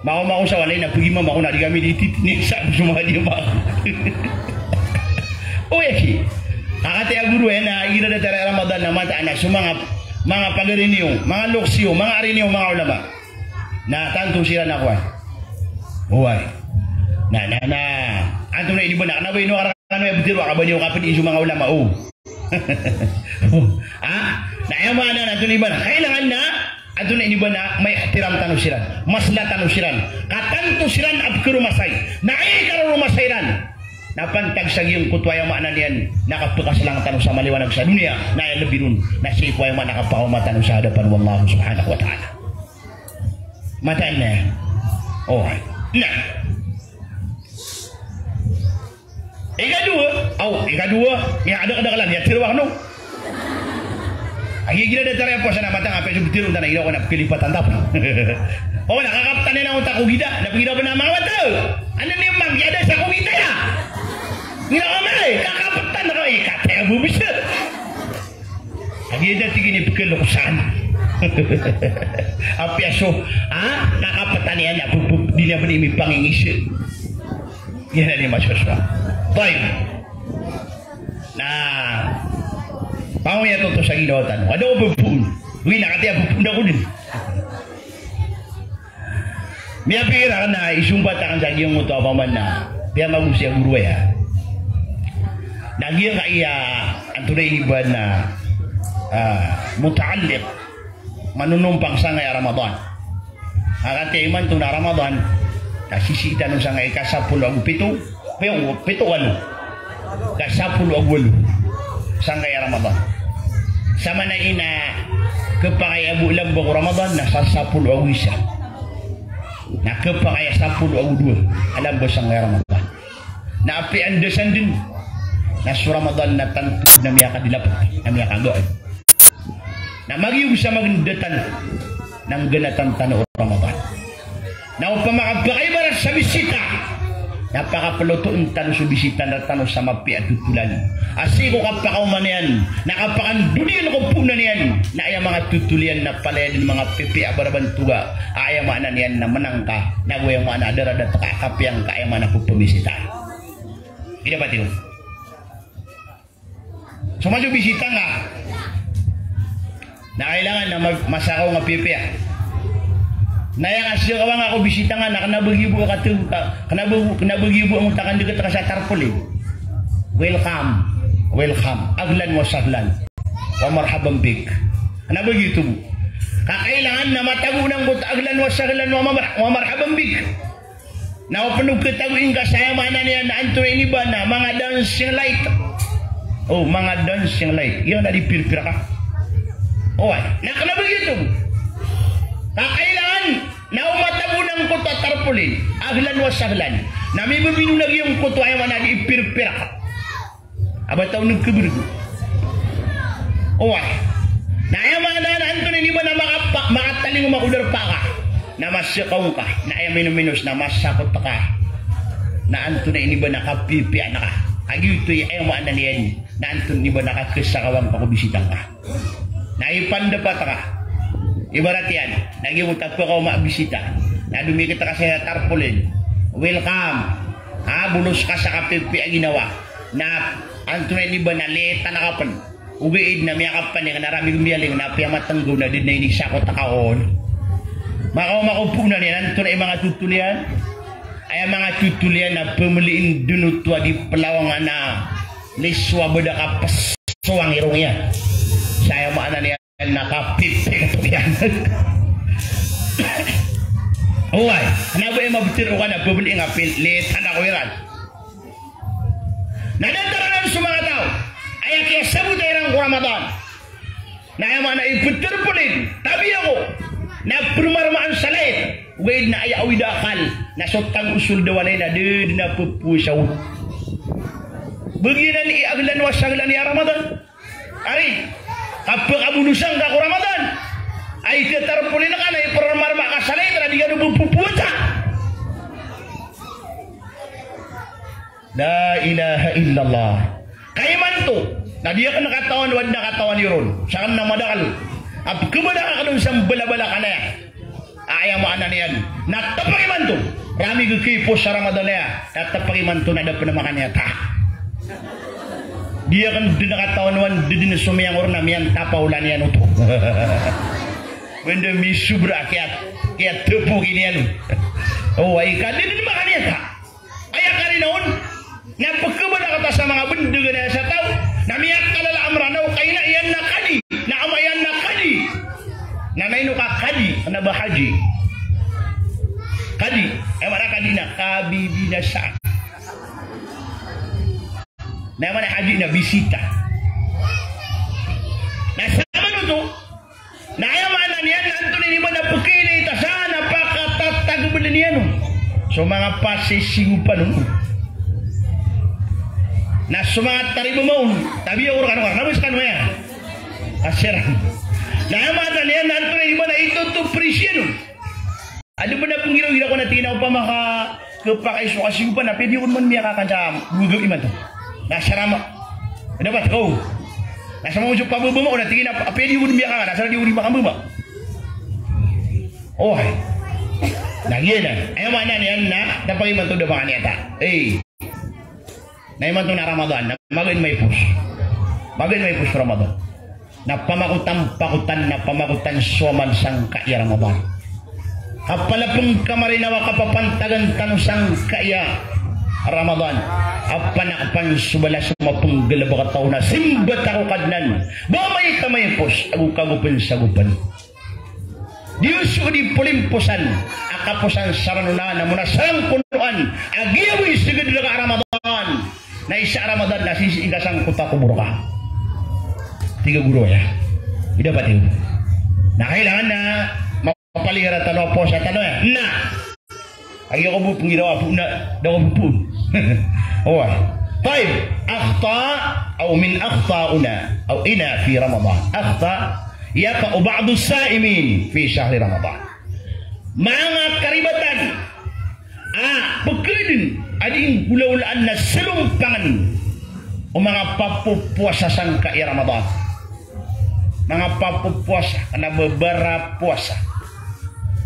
Mako, mako sa walay na pegimam ako na di kami di titini sa so manga di mako. O ya ki. Kakati a guru aya na igira datar a Ramadan na mataan a so manga, manga pagari niyo, manga loks iyo, manga ari niyo, manga ulama. Na tanto siran ako ay. Oway. Na, na, na. Antonaa i di ba na, kena ba ino a kano aya betero a ka ba niyo kapedi so manga ulama, o. Ha? Na aya maana na antonaa i ba na, kailangan na antonaa i di ba na maihtiram tano siran, masla tano siran, ka tanto siran a pekeromasay. Na aya ikaroromasay iran na pantag sa giyangkoto, aya maana niyan na kapekaselang tano sa maliwanag sa doniya, na aya lebi ron na sii ko aya maana kapakaoma tano sa hadapan o Allah subhanahu wa ta'ala. Mataan na. O. Na. Ikadowa, aw, ikadowa, miyakadakdaklan, ya, tiro akno. Agi gira datar a powasa na mataan a apiya so betero tano igira ko na pekelipatan tap. O, na kakapetan iyan a otak ko gita, na pegira pen a manga wata. Anda ni mang, ya, da sa ko gita ya. Ngira ko mare, kakapetan ako, eh, kataya bo bisa. Agi da tig iyan i pekeloksan. Apiya so, ha? Kakapetan iyan a, bu-, bu-, di niyan pen imipangingis. Iyan a di masosowa. Tayyib. Na, pangoyat oto sa ginawa tano. Ada ko pepoon. Wi, na kati a pepoon ako den. Miyapikir aken na isompat aken sa giyangkoto a paman na piyamagosi a goro aya. Na giyangkaya antonaa i di ba na, ah, mutaalliq, manonompang sangkaya Ramadan. Ka kati a imanto na Ramadan, na sisii tano sangkaya ika sapolo ago pito, pito, pito walo. Ka sapolo ago walo sangkaya Ramadan. Samanan ina kepakay a bo a lamba ko Ramadan na sa sapolo ago isa. Na kepakay a sapolo ago dowa a lamba sangkaya Ramadan. Na apiya anda san den na so Ramadan na tanto na miyakadilapet, na miyakagaw. Na magiyog sa magenda tano na nggenatan tano o Ramadan. Na opama ka pakaibarat sa bisita, na pakapelotoen tano so bisita na tano sa mapiya a totolan. A sii ko kapakaoma niyan, na kapakandod iyan ko poon iyan, na aya manga totol iyan na palaya den manga pipiya a barabantoga, a aya maana niyan na menang ka, nago aya maana a daradat ka, kapiya ngka aya maana ko pemisita. Ida pati ko. So maso bisita ngka. Na kailangan na ma-, masakaw ngka pipiya. Na aya kasakawan ngka ko bisita ngka na kena ba giya bo a kateg ka, kena ba, kena ba giya bo a ngotakan deket ka sa tarpaulin. Welcome. Welcome. Ahlan wa sahlan. Wa marhaban bik. Kena ba giyoto bo. Ka kailangan na matago angkoto a ahlan wa sahlan wa mar-, wa marhaban bik. Na o pen o ketagoin ka sa aya maana niyan na antonaa ini ba na manga dancing light. O, manga dancing light. Iyan na di pirpir ka. Oway, na kena ba giyoto. Ka kailangan na o matago angkoto a tar- tarpaulin, ahlan wa sahlan. Na mibibino na giyangkoto, aya maana di ipirpira ka. A ba taw nagkabergo. Oway. Na aya maana na antonaa ini ba na makapa-, makatalingoma ko darpa ka. Na masekaw ka. Na aya minominos na masakot ka. Na antonaa ini ba na kapipiyaan ka. A giyoto i aya maana niyan. Na antonaa ini ba na kakesakawan ka ko bisita ngka. Na ipandapat ka. Ibarat iyan, na giyoto a pekaoma a bisita. Na domikit ka sa tarpaulin. Welcome. Ha, bolos ka sa kapipiya a ginawa. Na antonaa ini ba na litan ka pen. Ogaid na miyakapanik na ramig miyaling na piyamatenggaw na di na inisakot ka on. Makaoma ko poon iyan, antonaa i manga totol iyan? Aya manga totol iyan na pemeliin den oto a di pelawangan a liso a ba da kapesowang i rong iyan. Sa aya maana niyan na kapipik iyan. Oway, na ba aya mabeter o ka na pemeli nga pil-, litan ako iran. Na datar anan so manga taw a aya kiyasabota iran ko Ramadan. Na aya maana i petarpaulin, tabiya ko, na permarmaan sa lait, ogaid na aya awid a akal, na so tagosol da walay na da den a pepowasa on. Ba giyanan i ahlan wa sahlan iyan a Ramadan. Ari, kapekabonosan ka ko Ramadan. Ay, tetarpaulin ka na ipermarma ka sa lait, na di ka den pepowasa. La ilaha illallah. Ka imanto, na di aken katawan o aden a katawan iron. Saken na madakel a pekebala ka den sa mbalabala ka na aya. Aya maana niyan na tepak imanto. Ramig i kipos sa Ramadan aya. Na tepak imanto na da pen makaniyata. Di aken den katawan o aden den so miyangor na miyantapa olan iyan oto. Benda misobra kiyat-, kiyatepok iyan. Oway, ka di den makaniyata. Aya karina on, na pekebala ka ta sa manga bendegan aya sa taw, na miyakalala a Meranaw, ka ina iyan na kadi, na ama iyan na kadi. Na maino ka kadi, kena ba haji. Kadi, aya maana kadi na kabibinasaan. Na aya maana haji na bisita. Na samanoto, na aya maana niyan na antonaa ini ba na pekhailay ta sa na pakatatagbelen iyan on. So manga pasisigopan on. Na so manga taribama on. Tabiya ko rekano, ka na ba sekano aya. Asiran. Na aya maana niyan na antonaa ini ba na itotoprisiyan on. Aden pen a penggiraw-giraw ko na tig iyan a opama ka kepakay so kasigopan na pwede kon man miyakakan sa dowa gawii imanto. Na sarama. Dapat ko. Na sa manga so pababama ko na tig iyan a pwede kon miyakakan na sarama di ori makababa. Oway. Na giyanan. Aya maana niyan na dapat imanto da makaniyata. Eh. Na imanto na Ramadan, na magaan maipos. Magaan maipos Ramadan. Na pamakotan-pakotan, na pamakotan so amal sangkai a Ramadan. Kapala pengkamarinawa kapapantagan tano sangkai a Ramadan. A panakapan so balas o mapenggalebek a taw na simba ta ko Kadnan. Ba amay ka maipos, ago ka go pen sagopan. Di oso di polimposan a kaposan sa Ramadan na mona sangkonoan a giya bo i seged reka a Ramadan. Na isa a Ramadan na sisii ka sangkoto a kobor ka. Tig a goro aya. Ida pati. Na kailangan na mapapaligarad tano a powasa tano aya. Na. Agi ako bo penggiraw a bo na, da ako bo poon. Oway. Tayyib, akhta aw min akhta'ina aw ina fi Ramadan. Akhta yaqa'u ba'du saimin fi shahri Ramadan. Manga karibatan a pekeden a di nggolawlaan na selompangen o manga papopowasa sangkai a Ramadan. Manga papopowasa, kena ba barapowasa.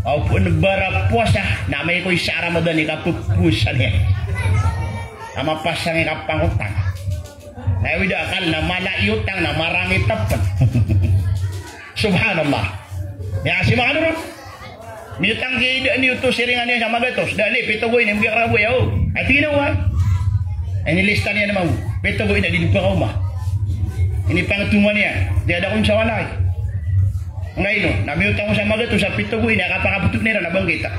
Aw pen barapowasa, na amay ko isa a Ramadan i kapopowasa niyan. Na mapasang i kapangotang. Na aya wida akal na mala i otang na marangit a pen. Subhanallah. Ya, si manga nurut. Miyotang ki da niyo oto siringan iyan sa magatos. Da ni, pito go ini, mbiya ka rabo ya, o. Ay, tig iyan a oway. Inilista niyan mambo. Pito go ini, di di pakaoma. Inipangetoman iyan. Di ada kon sa walay. Ngaino, na miyotang ko sa magatos, sa pito go ini, a kapakabetok iran, na bangkit a.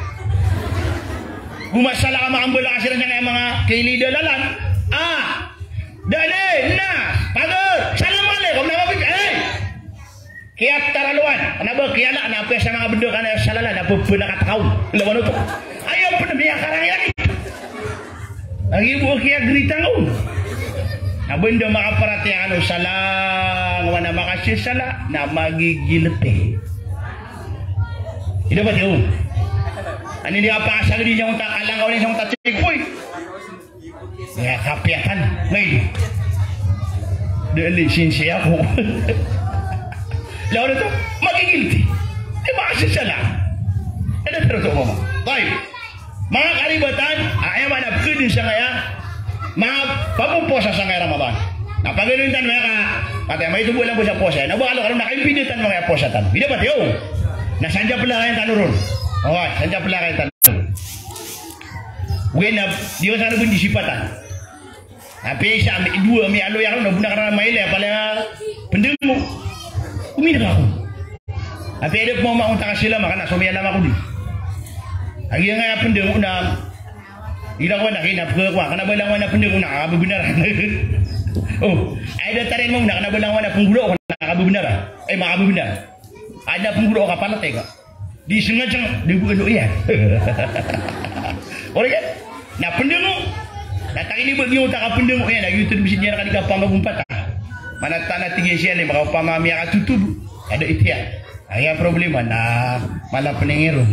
Go masala ka manga mbala ka siran sa manga kailay dalalan. Ah! Da ni, na, pagod, salam alaikum, na mabig, eh! Kiyataralowan, kena ba kiyala, na apiya sa manga benda ka na sa lalan, na pebenakatakaw, lawan oto. Aya pen Agi bo kiya grita ngaw. Na banda makaparatiyaya kano sa langowan a makasisala na magigilti. Ida ba tiyo? Ani di kapakasagadi sa ngota kalangaw ni sa ngota checkpoint. Ya, kapiyatan. Ngay. Da lisensiya ko. Lawan oto, magigilti. Di makasisala. Ida pero to, mama. Tayyib. Manga karibatan, a, aya maana pkdn sangkaya, manga papopowasa sangkaya Ramadan. Na pagaloyin tano manga ka, pati a maito bo lang bo sa powasa, na ba kalo kano na kaimbinatan manga powasa tano. Ida pati, o. Na sanja plakayan tano ron. O, sanja plakayan tano ron. Ogaid na, di ka sana bo ndisipatan. Apiya isa, ami dowa, ami aloy ako, na bnar ka na mailay, pala pndng o. Omin ako. Apiya ida pman mama ko ta kasilama ka na, so miyalam ako di. Agi nga pndng o na, ira ko na kina pkha ko, ka na ba langowan a pndng o na, kababnar. O, ay da tarin mo na, ka na ba langowan a pnggolaw o na, kababnar. Ay, makababnar. Ay da pnggolaw o ka, palatay ka. Di sengaja, di bo ano iyan. Ori ka? Na pndng o. Na tangini bo giyoto a kapndng o iyan, na giyoto di misin iyan ka di kapamagompat a. Mana tana tig iyan siya, lima ka opama miyakatotol. Aya da itiya. Aya problema na mala pningiro.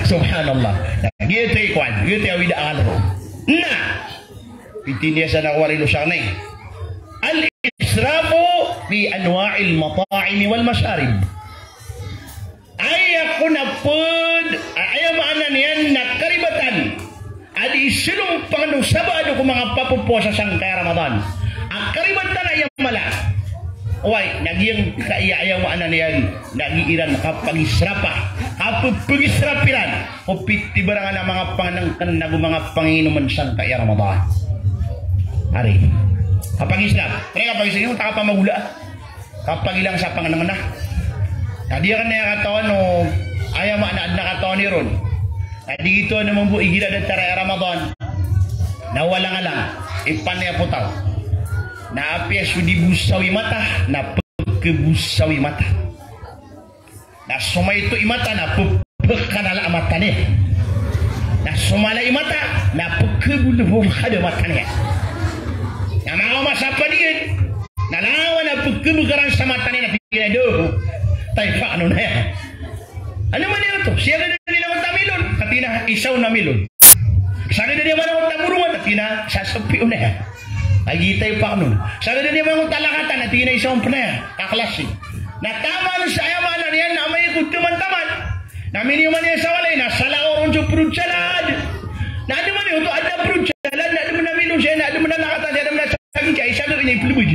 Subhanallah. Na giyoto i kowan, giyoto i awid a akal ron. Na Pitiniyasan ako a rilo sa kanay. Al-israfu fi anwa'il mata'imi wal masharib. Aya kon a pd, aya maana niyan na karibatan a di salompang o sabad ko manga papopowasa sangkaya Ramadan. A karibatan a aya mala. Oway, na giyangkaya aya maana niyan na giiran kapagisrapa, kappagisrap iran. Ko pitibarangan a manga pangnngkn ago manga panginomn sangkaya Ramadan. Ari. Kapagisrap. Pre, kapagisrap, ino ta kapamagola. Kapagilang sa pangnngkn a. Ka di akn aya katawan o, aya maana a adn a katawan iron. Ka di gioto na mambo igira datar a Ramadan. Na walang-alang. Ipan aya potaw. Na apiya so di bo sawi mata, na pkha bo sawi mata. Na so maito i mata na pphkanala a mata niyan. Na so mala i mata na pkhabolbol a mata niyan. Na manga masa pd iyan na langowan a pkhabkaran sa mata niyan na tig iyan a, "Doh, taypak no na." Ano man iyan oto? Siyagadan iyan a mata milon, katii na isa on a milon. Sagadan iyan a mata borongan, katii na isa sepi on a. Agi taypak non. Sagadan iyan a mata lakatan, katii na isa on pn a kaklasi. Na taman sa aya maana niyan na amay ko taman-taman. Na miniyoman iyan sa walay, na salakaw ron so prod salad. Na adn man iyan oto, adn a prod salad, na adn man a milon siya, na adn man a lakatan siya, adn man a saging siya, isa dn i plbd.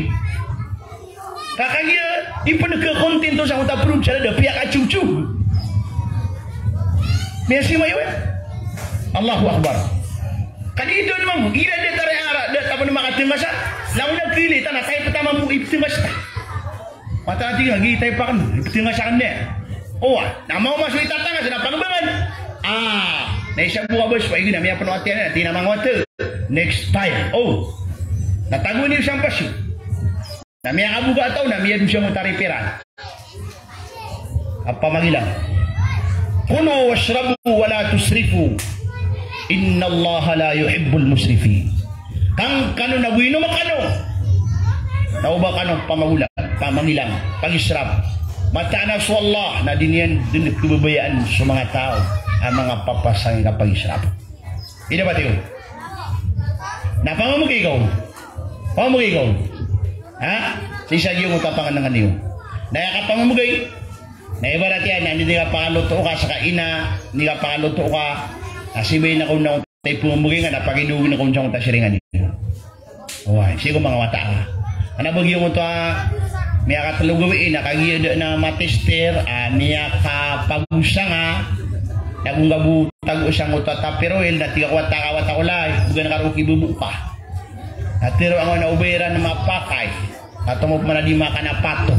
Ka kagiya di pn kakontento sa ngota prod salad a piyakacogcog. Miyasimayo iyan. Allahu Akbar. Ka di dn mambo, igira datar a Ramadan, da ta pn makatngasa. Langon a kili ta na, kay pta mambo iptngasa. Mata a tig iyan, agi taypak no, iptngasa akn niyan. Owa, na maoma so itatangasa na pangbangan. A, na isa bo a bas, pa igi na miyapn o ati iyan, ati na manga wata. Next time. O. Na tago niyo sa mpasi. Na miyakaboga a taw na miyadosa ngota ripiran. A pamangilang. Kulu washrabu wa la tusrifu. Innallaha la yuhibbul musrifin. Kangkano nago inom kano. Na oba kano pamagola, pamangilang, pagisrap. Mataan a so Allah na di niyan dn khababayaan so manga taw a manga papasang i kapagisrap. Ida ba tiyo? Na pamamgay ka on. Pamamgay ka on. Ha? Sii sa giyangkoto a pangnngkn iyo. Na aya kapamamgay, na ibarat iyan, na anda i kapakaloto ka saka ina, anda i kapakaloto ka, na sibay na ka on na ipamamgay nga, na pakidogn ka on sangkoto a siringan iyo. Oway, sii ko manga wata ka. Kna ba giyangkoto a miyakatlo gawii na kagiya da na matester a miyakapagosang a, na go ngka bo tago sangkoto a Tupperware na tig a ko wata ka, wata ko lay, bgan ka ron kibobo ka. Na tharoa ngka on a oba iran mapakay. Ka tomo pman a di makan a pato.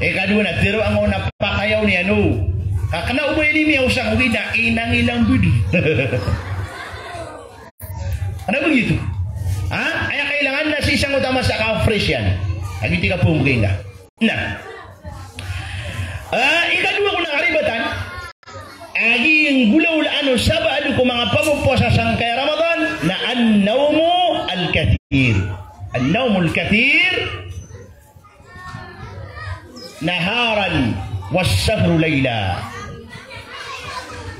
Ikadowa na tharoa ngka on a pakayaw niyan o. Ka kna o ba ini miyaosang, ogaid na inangilang bidi. Kna ba giyoto? Ha? Aya kailangan na sii sangkoto a masa ka fresh iyan. Agi tig a pamamgay ngka. Na. A, ikadowa ko na karibatan. Agi nggolaolaan o sabaad ko manga pamopowasa sangkaya Ramadan na an-nawmul kathir. An-nawmul kathir naharan was-sahru layla.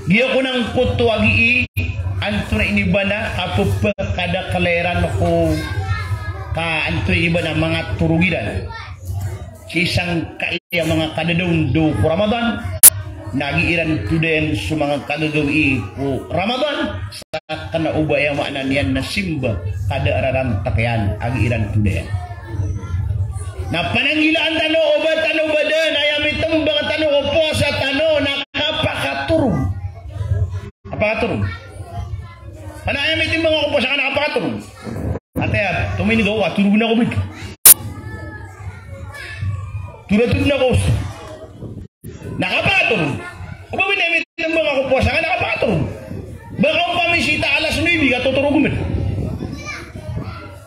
Giya ko nangkoto a gii, antonaa i ini bana, kapepekadakl iran ko ka antonaa i ini bana, manga torog iran sii sangkaya manga kadadawndaw ko Ramadan, na gii iran todayan so manga kagagawii ko Ramadan, sa kna o ba aya maana niyan na simba, kada a rarantak iyan a gii iran todayan. Na pananggilaan tano o ba tano ba dn aya mitmbang tano ko powasa tano na kapakatorog. Kapakatorog. Ana aya mitmbang ko powasa ka na kapakatorog. Ati a, tominig ako, a, torog na ako bigla. Torog na ako. Na kapakatorog. O ba bigla mitmbang ko powasa ka na kapakatorog. Ba ka o pamisita alas nuebe ka totorog man.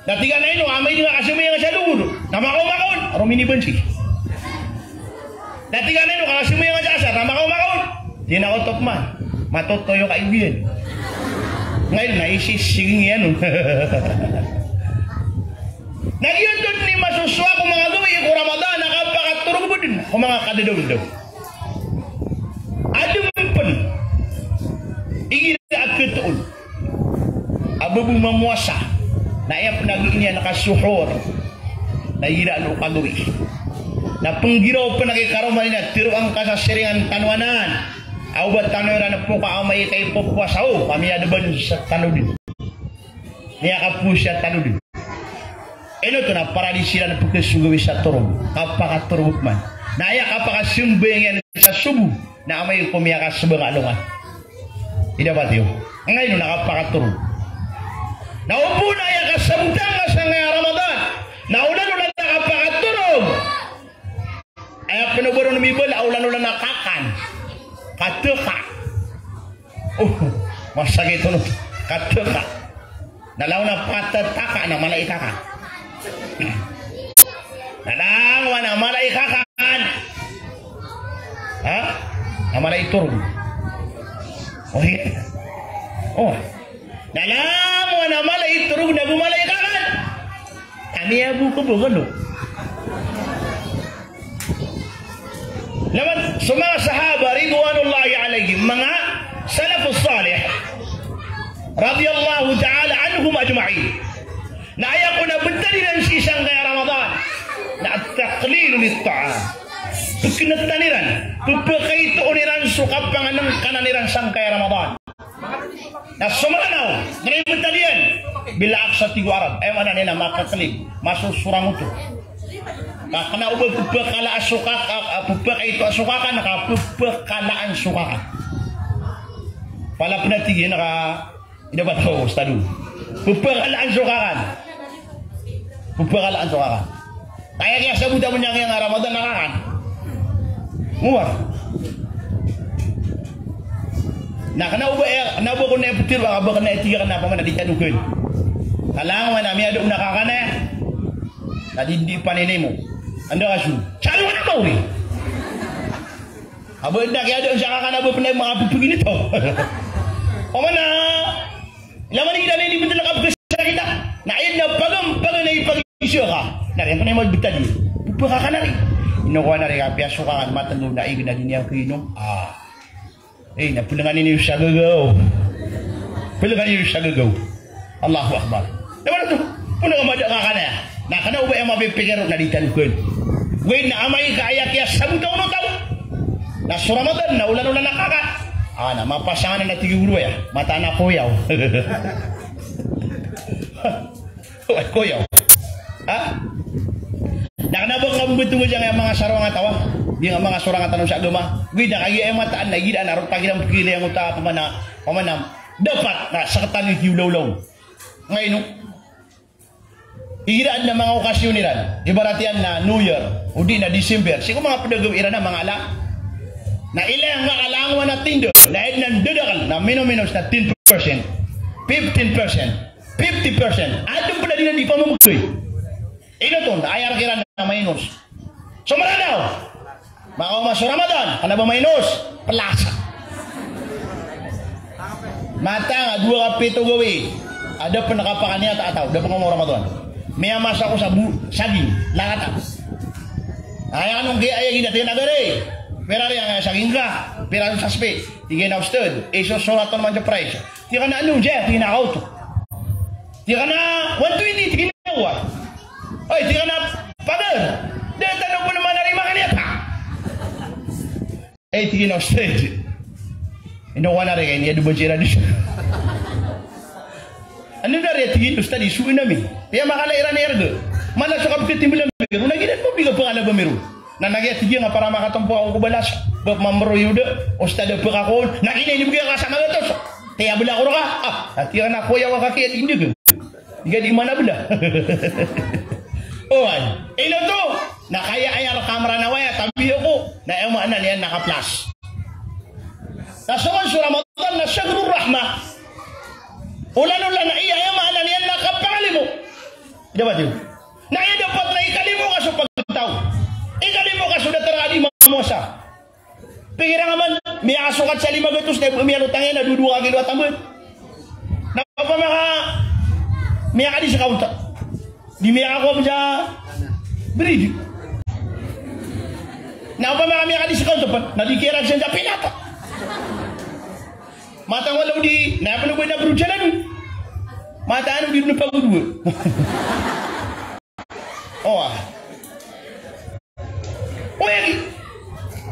Na tig iyan a ino, amay di nga kasambayang sa logod. Na makaoma ka on. Aro minibansi. Na tig iyan a ino, kasambayang sa asar. Na makaoma ka on. Di na otop man. Matotoyo ka iwiyan. Ngayon na isising iyan. Na giyoto dn i masosowa ko manga gawii ko Ramadan a kapakatorog bo dn ko manga kadadawndaw. Adn pn igira a khatoon a ba bo mamowasa, na aya pn a gii niyan a kasuhur na igira ano kagawii. Na pnggiraw pn a kikaroma niyan a tharoang ka sa siringan tano anan a o ba tano iran poka amay ka ipopowasa, o, ka miyadn sa tano dn. Miyakapowasa tano dn. Ino oto na paradis iran pkhasogowi sa torog, kapakatorog man. Na aya kapakasambayang iyan sa sobo na amay ko miyakasbang a alongan. Ida pati o. Angkaino na kapakatorog. Na o bo na aya kasabotang ka sangkaya Ramadan na olan-olan a kapakatorog. Aya pn o ba ron mibala a olan-olan a kakan. Kataka. O, masakit oto. Kataka. Na langon a patataka na mala i kakan. Na langon a mala i kakan. Ha? Na mala i torog. O, iya. O. Na langon a mala i torog na bo mala i kakan. Kami a bo ko bo kano. Laman so manga sahaba ridwanullahi alaihim, manga salafus salih radiyallahu ta'ala anhum ajma'in, na aya kon a btad iran sii sangkaya Ramadan na at-taqlilu lit-ta'am. Pkntan iran, pphakaitoon iran so kapangnngkanan iran sangkaya Ramadan. Na so Mranaw, kna i btad iyan. Bil aqsa, tig o Arab, aya maana niyan na makaklig, masosorang oto. Ka kna o ba pphakalaan so kaka, a, pphakaitoa so kakan, ka pphakalaan so kakan. Pala pn a tig iyan ka, ida pati o, ustad o. Pphakalaan so kakan. Pphakalaan so kakan. Aya kiyasabota bo niyan a Ramadan na kakan. Oway. Na kna o ba, eh, kna o ba kon a ptharoa ka ba kna a tig iyan a kna a pamana di tano kn. Ka langon a miyada on a kakan aya. Na di, di paninimo. Anda ka so? Sa alongan a kaori. A ba da kiyada on sa kakan a ba pn a manga pphagini taw. Pamana. Laman igira na inibtad ka pkasakita. Na aya na pagam, pagam na ipagiza ka. Na rin ko na imagbtad iyan. Pphakakan ari. Ino ko na rin ka piya so kakan matnggaw na ig na di niyan kainom. A. Eh, na plngan iyo sa gagaw. Plngan iyo sa gagaw. Allahu Akbar. Na mala oto. Pn a mada kakan aya. Na kna o ba aya mapipikir na di tano kn. Ogaid na amay ka aya kiyasabota on o taw. Na so Ramadan na olan-olan a kakan. A, na mapasangan a tig o goro aya. Mataan a koyaw. Oway, koyaw. Ha? Na kna o ba kambtong iyan a manga sarong a taw a. Di nga manga sarong a taw sa agama. Ogaid na kagiya aya mataan na igira na roo pakiran pkilay ang uta pamana, pamana. Dapat na sktano i kiolaola on. Angkaino. Igira adn a manga okasyon iran, ibarat iyan na New Year, odi na December, sii ko manga pd a gawii iran a manga ala. Na ilay angka ka langowan a tinda, na adn a ndadakl, na minominos na ten percent, fifteen percent, fifty percent, adn pd a di iran di pamamgay. Ino oto, na aya rk iran na mainos. So Mranaw, makaoma so Ramadan, kna ba mainos, plasa. Matag a dowa ka pito gawii a da pn kapakaniyataa a taw, da pn ko Ramadan. Miyamasa ko sa bo-, saging, lakata. Aya kano giya, aya giya, tig iyan a gari. Pira riyan a saging ka? Pira so saspi? Tig iyan a ustad, isosorat on man sa price. Tig iyan a ano, Jay, tig iyan a kaoto. Tig iyan a one twenty, tig iyan a wa. Oy, tig iyan a pader. Da tano pn man ari makaniyataa. Ay, tig iyan a ustad. Ino ka na ri ka ini, ado ba siran di. Ano na ri, tig iyan a ustad, iso ina mi. Iya makala iran irga. Mana so kabkati mbala mi. Rona ginan mo biga pangala ba miro. Na nagiya tig iyan a para makatompo ako ko balas. Ba mamro yuda. Ustad a pakakoon. Na ginan ini biga ka sa magatos. Kaya bala ko raka. Ah, tig iyan a koya wa kakiya di indagang. Di ka di mana bala. Oway. Ino oto? Na kaya aya rka a Mranaw aya, tabiya ko. Na aya maana niyan na ka-plus. Na so man so Ramadan na shahrur rahmah. Olan-olan a iya, aya maana niyan na kapangalimo. Dapat iyo. Na iya dapat na ikalimo ka so pagtaw. Ikalimo ka so datar a di mamowasa. Pira nga man, miyakasokat sa lima gatos, na miyalotang iyan a dowa ka kilo a tambal. Na opama ka miyaka-discount, di miyakakowa sa bread. Na opama ka miyaka-discount pn, na di kiyaran siyan sa pinata. Mataan wala o di, na pn o ba na bread sa lalo. Mataan o di na pagodowa. Owa. Oya gi.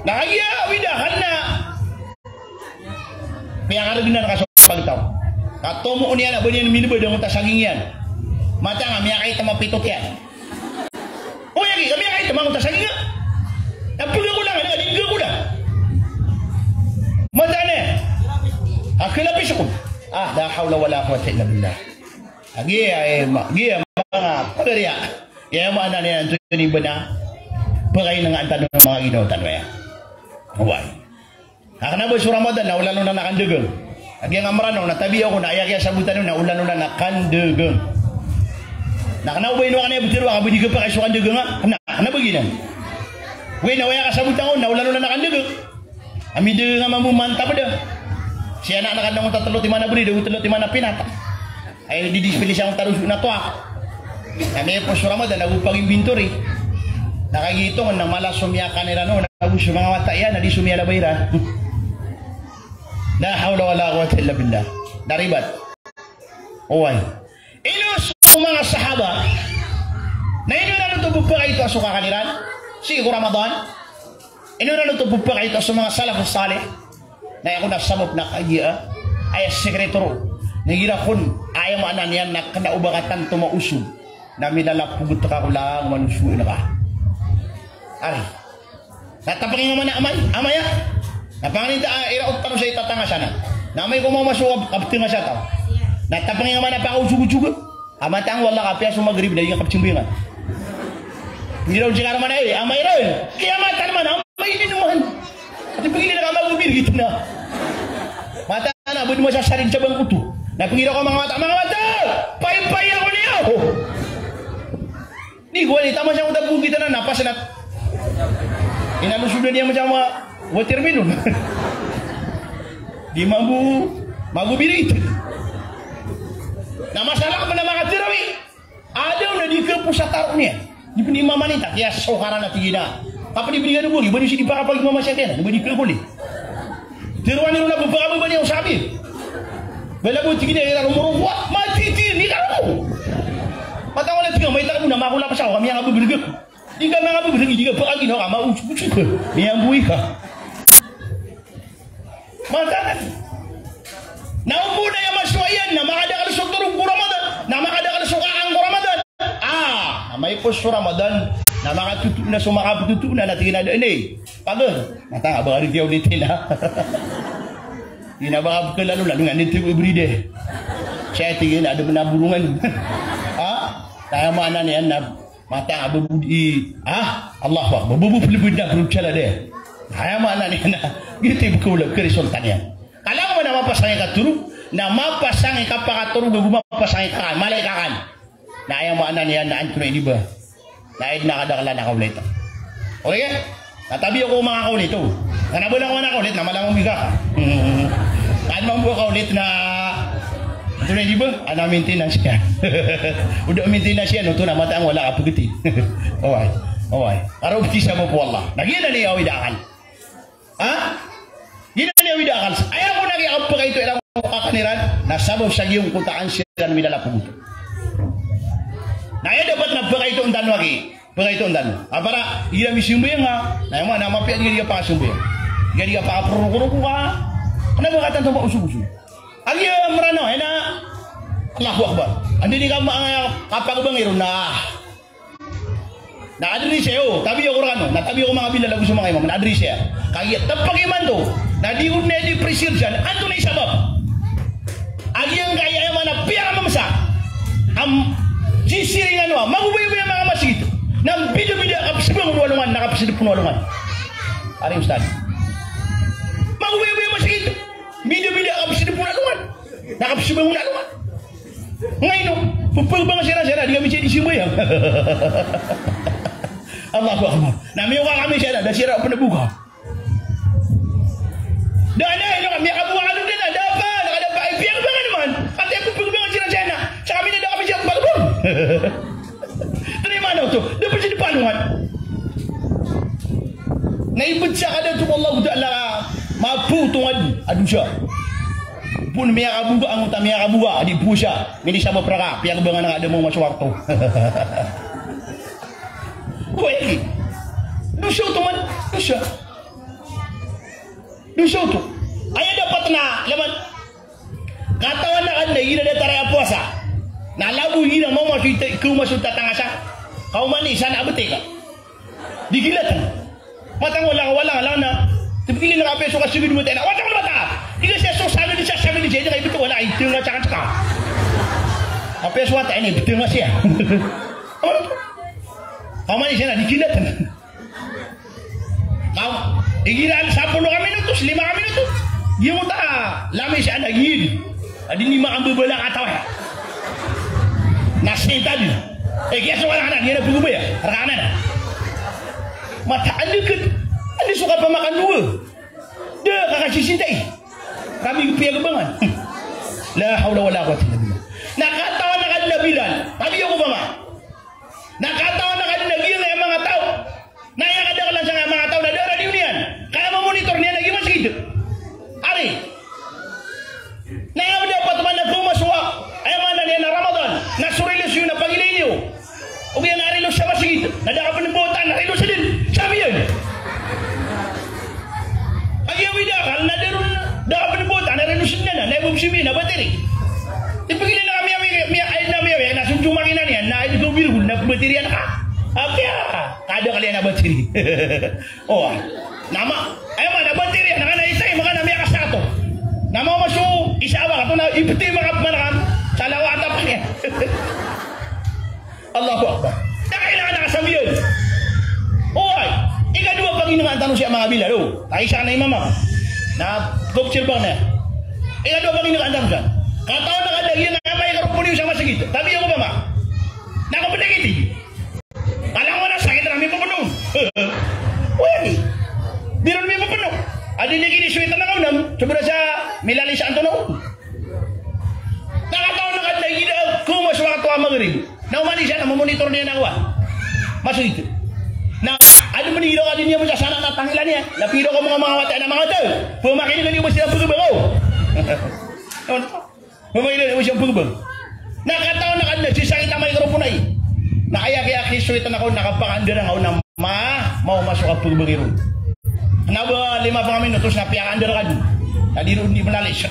Na kagiya, wida, kan na miyakargnan ka so pagtaw. Ka tomo on iyan a ba niyan minibad angkoto a saging iyan. Mataan a miyakaitam a pitot iyan. Oya gi, ka miyakaitam angkoto a saging iyan. Na pga ko lang, na di pga ko lang. Mataan iyan. A kalapis ko. Ah, la hawla wala quwwata illa billah. Agi, ay, ma-, agi, manga pagariya. Aya maana niyan antonaa i ba na pakainangan tano manga ginawa tano aya. Oway. Na kna ba so Ramadan na olan-olan a kandagang. Agi nga Mranaw na tabiya ko na aya kiyasabotan on na olan-olan a kandagang. Na kna o ba ino kna aya btero a ka ba di kapakay so kandagang a. Kna, kna ba ginan. Oway na aya kasabotan on na olan-olan a kandagang. A midagang a mambo mantab da. Sii anan a kadn angkoto a tlo timan a bread, ago tlo timan a pinata. Ay, di dispensa angkoto a roso na toa. Na miyapos so Ramadan, ago pag-inventory. Na kagiya ito, na mala so miyakan iran on, ago so manga wata iyan, na di so miyalabay iran. La hawla wala quwwata illa billah. Na ribat. Oway. Ino so manga sahaba na ino iran oto pphakaito a so kakan iran sii ko Ramadan? Ino iran oto pphakaito a so manga salafus salih? Na aya kon a sabap na kagiya a aya sikreto roo na igira kon a aya maana niyan na kna o ba ka tanto maosog na milalapogt ka ko langowan o soon ka. Ari. Na tapngi nga man a amay, amay a. Na panganin ta, ah, ira oto tano sa itatanga sana. Na amay ko mamaso kab-, kabtnga sa taw. Na tapngi nga man a pakaosog-osog. A mataan o Allah ka apiya so Maghrib na di nga kabtsingbingan. Pnggiraw si Karman a, eh, amay ron. Kiyamatan man, amay di naman. Ati pnggiraw ka magobir gitna. Mataan a, bud mo sa sarig sa bangkoto. Na pnggiraw ka manga mata, manga mata! Pay-pay ako niyo! Di ko ani, taman siya ko tapo kita na napas na. Inalosodan iyan macam, ah, watermelon. Di mambo, mambo birit. Na masalah ka pn a makatarawi. Adaw na di kapo sa taro niyan. Di pn imaman ita, kiyasawkaran a tig iyan a. Kapn di pn iyan a bo, iba di si di pakapag-imama siya kiyan, iba di kakoli. Tharoa niyo na bo, pakababa niyo sabi. Bala bo tig iyan a ira romoro, wa, matiti, di ka bo. Matawan a tig iyan, maita ka bo na makola pa sa, kami ang ababrg. Di ka manga ababrg, di ka pakaginawa ka, mausok-usok. Miyamboy ka. Mataan. Na o bo na aya masowa iyan, na makadakl so torog ko Ramadan, na makadakl so kakan ko Ramadan. Ah, amay ko so Ramadan, na makatoto na so makaptoto na, na tig iyan a da ini. Pagod. Mataan, a ba ka di tiyaw di tila. Di na ba ka lalo, lalo nga ni tiyaw everyday. Siya tig iyan a da pn a bolongan. Ha? Kaya maana niyan na Mataan a bo di, ah, Allahu Akbar. Bo bo plbd na plbd sala de. Aya maana niyan na, giyoto i bkaola, karisolta niyan. Kalang man a mapasang i katorog, na mapasang i kapakatorog, ago mapasang i kakan, mala i kakan. Na aya maana niyan na antonaa i di ba? Na aya dn a kadaklan a kaolit. Okay? Na tabiya ko manga kaolit, o. Na bala ko manga kaolit, na mala mambo i kakan. Hmm. Kan mambo a kaolit na di ba? Ana maintenance iyan. O da maintenance iyan, oto na mataan wala ka pagati. Oway. Oway. Karo pti sa bo ko Allah. Na giyanan i awid a akal. Ha? Giyanan i awid a akal. Aya ko na kiyapakaito iran ko kakan iran, na sabap sa giyangkoto a ansiran milalapog oto. Na aya dapat na pakaitoon tano aki. Pakaitoon tano. A para igira misimbayang ka, na aya man a mapiya di ka di ka pakasimbayang. Di ka di ka pakaprorokoroko ka. Kna ba ka tanto ba osog-osog. Agi a Mranaw, aya na, Allahu Akbar. Anda di ka ma-, kapagbangi ron na. Na adrisa iyo, tabiya ko rkano, na tabiya ko manga bilal ago so manga imam, na adrisa iyo. Kagiya tpk imanto, na di ko dn aya di preserve san, antonaa i sabap a giyangkaya aya maana piyakamamsa a sisiringan o a magobayabaya a manga masgit, na mbidabida a kapsbang o alongan, na kapsdp o alongan. Ari ustad. Magobayabaya a masgit, mbidabida a kapsdp o alongan, na kapsbang o alongan. Ngaino, pphagbangan siran, siran, di kami siran di simbayang. Allahu Akbar. Na miyoka kami siran, da siran pn a boka. Da na, ino kami, Abu Alun da na, da pa, na kada pa, ay, piyagbangan man. Ati ako pphagbangan siran, siran na. Sa kami na da kami siran pphagbangan. Tarimaan oto, da pn siran di palongan. Na ibet sa kadato o Allahu Ta'ala, mapotongan a dosa. Pn miyakaboga, anggota miyakaboga, di powasa, minisabap rka, piyagbangan ka da maoma so wakto. Oway. Dosa oto man, dosa. Dosa oto. Aya dapat na, laman. Katawan ka dn a igira datar aya powasa, na labo igira maoma so ita, kaoma so tatangasa. Kaoma ni san a btk. Di gilatn. Matang wala, wala, wala na. Tpkilin ka apiya so kasgd o wata na. Wata, wata. Di ka siya so sagd, siya sagd, siya di ka ibtk, wala, itnga sa kanska. Apiya so wata ini, ibtnga siya. Kaoma ni san a di gilatn. Kaw, igira sapolo ka minutos, lima ka minutos. Giyangkoto a lami sa ana giyidi. A di niyo makambabala a katawan. Na sentad. E, kiya so wala ka na, di na pagobaya. Rkana na. Mata anda kat, anda so kapamakan dowa. Da ka kasisintay. Kami piyagbangan. La hawla wala quwwata illa billah. Na katawan ka dn a Bilal. Tabiya ko ba nga. Na katawan ka dn a giyangkaya manga taw. Na aya kadaklan sangkaya manga taw na da a radiyo niyan. Ka aya mamonitor niyan a giya masgit. Ari. Na aya dapat man na kaoma so, aya maana niyan na Ramadan. Na so relasyon na pagilay niyo. Ogaid na relasyon sa masgit. Na da ka pn bota na relasyon dn. Sabi iyan. Kagiya awid a akal na da ron, da ka pn bota na relasyon niyan na. Na aya bo pzambi na batiri. Ipagilay na kami, kami, kami, ay, na, kami, kami, na so makina niyan, na aya di ko bilgol, na batiri iyan ka. Apiya, kadakl iyan a batiri. O, na ma, aya maana batiri iyan, na kna itay, maka na miyakasato. Na maoma so isa a wakto na ipti maka, maka, sa lawa a tapan iyan. Allahu Akbar. Da kailangan a kasambiyan. Oway. Ikadowa a pangindgaan tano sii a manga bilal, o. Ay, isa na imam ako. Na, gopsir ba na. Ikadowa a pangindgaan tano san. Katawan ka dn a giyangkaya microphone iyo sa masgit. Tabiya ko ba nga. Na ako pn a giti. Kalangowan a sakit na mipapno. Oway. Di ron mipapno. Adi niyan kini so itan a kaonam. Sobra sa milalis antonaa on. Na katawan ka dn a igira kaoma so wakto a Magrib. Na oman i isa na momonitor niyan a kowan. Masgit. Na adn pn igira ka dn iyan masa sana na tangila niyan. Na pira ko manga manga wata na manga wata. Pamakinig ka di ba siran pagabang o. Pamakinig ka di ba siran pagabang. Na katawan ka dn a sisakit a microphone ay. Na aya kiyakiswit na kaon na kapakandar a kaon na Ma, maoma so kapagbangi ron. Kna ba lima pn a minutos na piyakaandar ka dn. Na di ron di manalis.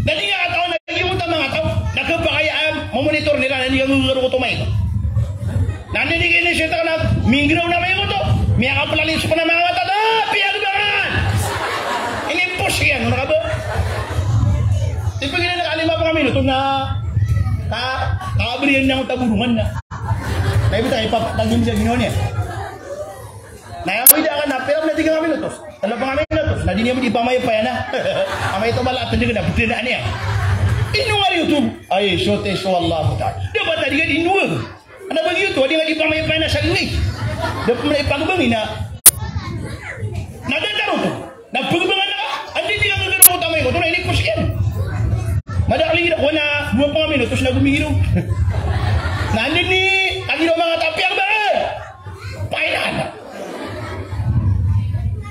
Na di nga katawan a giyangkoto a manga taw na kapakay a momonitor iran na di nga nggagarok oto mike. Na di di kini sita na minggraw na mike oto. Miyakaplalis pn a manga wata na piyagbangan. Inipos iyan, ano ka ba? Ipagilay na ka lima pn a minutos na ka, kabri iyan na oto a borongan na. Na ibt a ipapatag iyan sa ginawa niyan. Na aya awid a akal na pira pn a tiga nga minutos. Tlo pn nga minutos. Na di niyan di pamayapaya na. Amay oto mala a tndg na btnaan iyan. Ino nga riyoto? Ay, sote so Allahu Ta'ala. Dapat na di nga di ino. Ana ba giyoto a di nga di pamayapaya na sa giyoto. Dapat na ipagbangi na. Na datar oto. Na pagbangan na. Andi di nga nggagarok oto a mike oto na inipos iyan. Madakl iyan. na gomigiro. Na anda ni, kagiro manga tapi ang ba? Painan.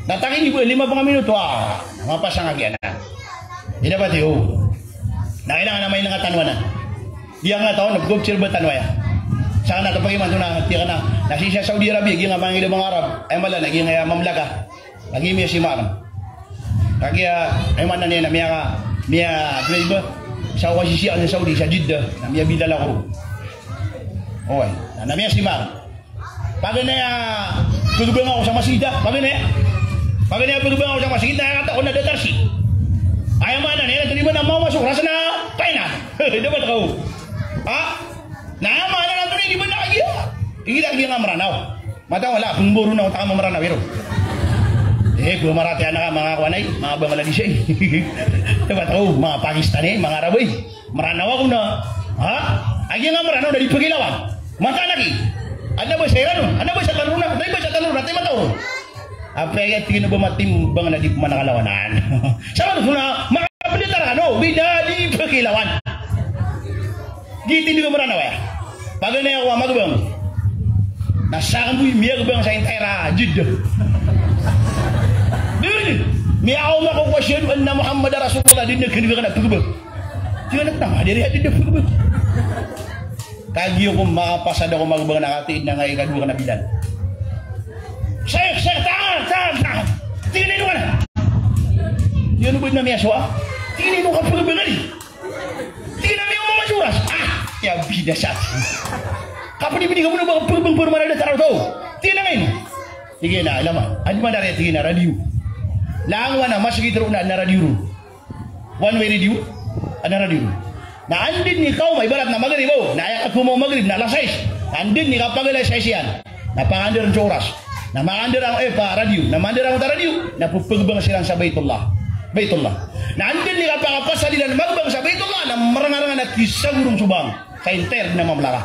Na tagi ni ba, lima panga minuto, ah, mapasang a giyanan. Ida ba tiyo? Na kailangan a mailay ngka tano anan. Di ngka tano, na pagobserba tano aya. Sa na kapag imanto na, tiyak na, na sii sa Saudi Arabia, giya nga manga ida manga Arab, aya mala na giya nga aya mamlaka. Lagid a miyasimaan. Kagiya, aya maana niyan na miya, miya, di ba? Sa okasisiya sa Saudi, sa Jeddah, na miyabilal ako. Oway, na, na miyasimaan. Paganay a, pagabang ako sa masgit a, paganay. Paganay a pagabang ako sa masgit a, aya kataw na datar si. Aya maana niyan, na ito di ba na mawa so oras na, painan. Dapat ako. Ha? Na aya maana niyan, ito di ba na kagiya. Igira, igira nga Mranaw. Mataw a la, pmboro na otak a Mranaw iro. Eh, bo Mranaw, tiyan a ka, manga kowan ay, manga Bangladeshi. Dapat ako, manga Pakistani, manga Arab ay. Mranaw ako na. Ha? Agi nga Mranaw na di pagilawang. Mata na ki. Adn a ba sa Iran on? Adn a ba sa Tanron on? Adn a ba sa Tanron on? Atay mata on. Apiya tig iyan a ba matimbang na di pman kalawanan. Sabap na makapndatar kano, bida di pagilawang. Giyoto i di ko Mranaw aya. Paganay ako a magabang. Na sakn bo i miyagabang sa entire a Jeddah. Di, di. Miyaoma ako ko ashhadu anna Muhammadar Rasulullah, di na kn ka na pagabang. Di na tama, di na, di na pagabang. Kagiya ko makapasad ako magabang na katiid na nga ikadowa ka na Bilal. Sheikh, Sheikh, tahan, tahan, tahan. Tig iyan a ino ka na. Tig iyan a ba na miyasowa. Tig iyan a ino ka pagabang a di. Tig iyan a miyaoma man so oras. Ah, ya bida sa. Kapnibini ka bo na ba pagabang, pagabang a da taraw taw. Tig iyan a ngaino. Tig iyan a, ilama. Adi man dari, tig iyan a radio. Langowan a masgit roo na, na radio roo. One way radio, adn a radio. Na anda dn i kaoma, ibarat na Magrib, o, na aya kaoma o Magrib na alas sais. Na anda dn i kapag alas sais iyan na pakaandar so oras. Na makaandar angkoto, eh, pa radio. Na maandar angkoto a radio, na ppagabang siran sa Baitullah. Baitullah. Na anda dn i kapakapasad iran magabang sa Baitullah, na mrngarngan a kisagorong so bang sa entire dn a mamlaka.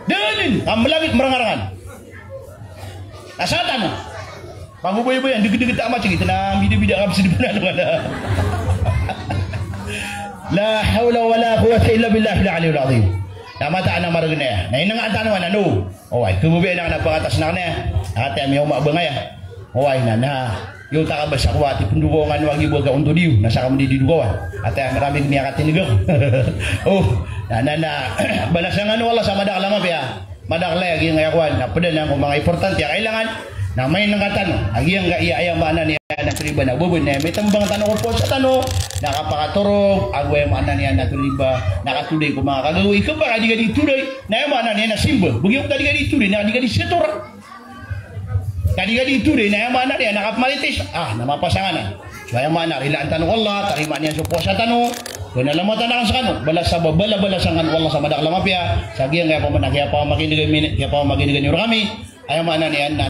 Da dn a mlagid, mrngarngan. Na sa tano, pagobayabayan, dgdgta a masgit na bidabida a kapsid pn a. La hawla wala quwwata illa billahil aliyyil azim. Na mataan a margn aya. Na inanga tano anan, o. Oway, khababayaan akn a pangatas akn aya. Ati a miyaoma a bang aya. Oway, na, na. Iyo ta ka ba sa kowa, ati pndokaw ngka o agi bo ka ontod iyo. Na sa ka mndididokawaan. Ati a mrami miyakatindg ako. O, na, na, na. Balasan kano o Allah sa madakl a mapiya. Madakl aya, giyangkaya kowan, na pd anan ko manga importante a kailangan, na mailay ngka tano. A giyangkaya, aya maana niyan na toriba na bo bo, na mitmbang tano ko powasa tano, na kapakatorog, ago aya maana niyan na toriba, na katoday ko manga kagagawii, kna ba ka di ka di today, na aya maana niyan na simba. Bagi ko ka di ka di today, na di ka di siyatora. Ka di ka di today, na aya maana niyan na kapmarites. Ah, na mapasang anan. So aya maana, rilaan tano o Allah, tarimaan iyan so powasa tano. Kna a lamatan akn skano, balas a ba, bala-, balasan kano o Allah sa madakl a mapiya. Sa giyangkaya pman a kiyapamakin'g ami, kiyapamakin'g iyo rkami. Aya maana niyan na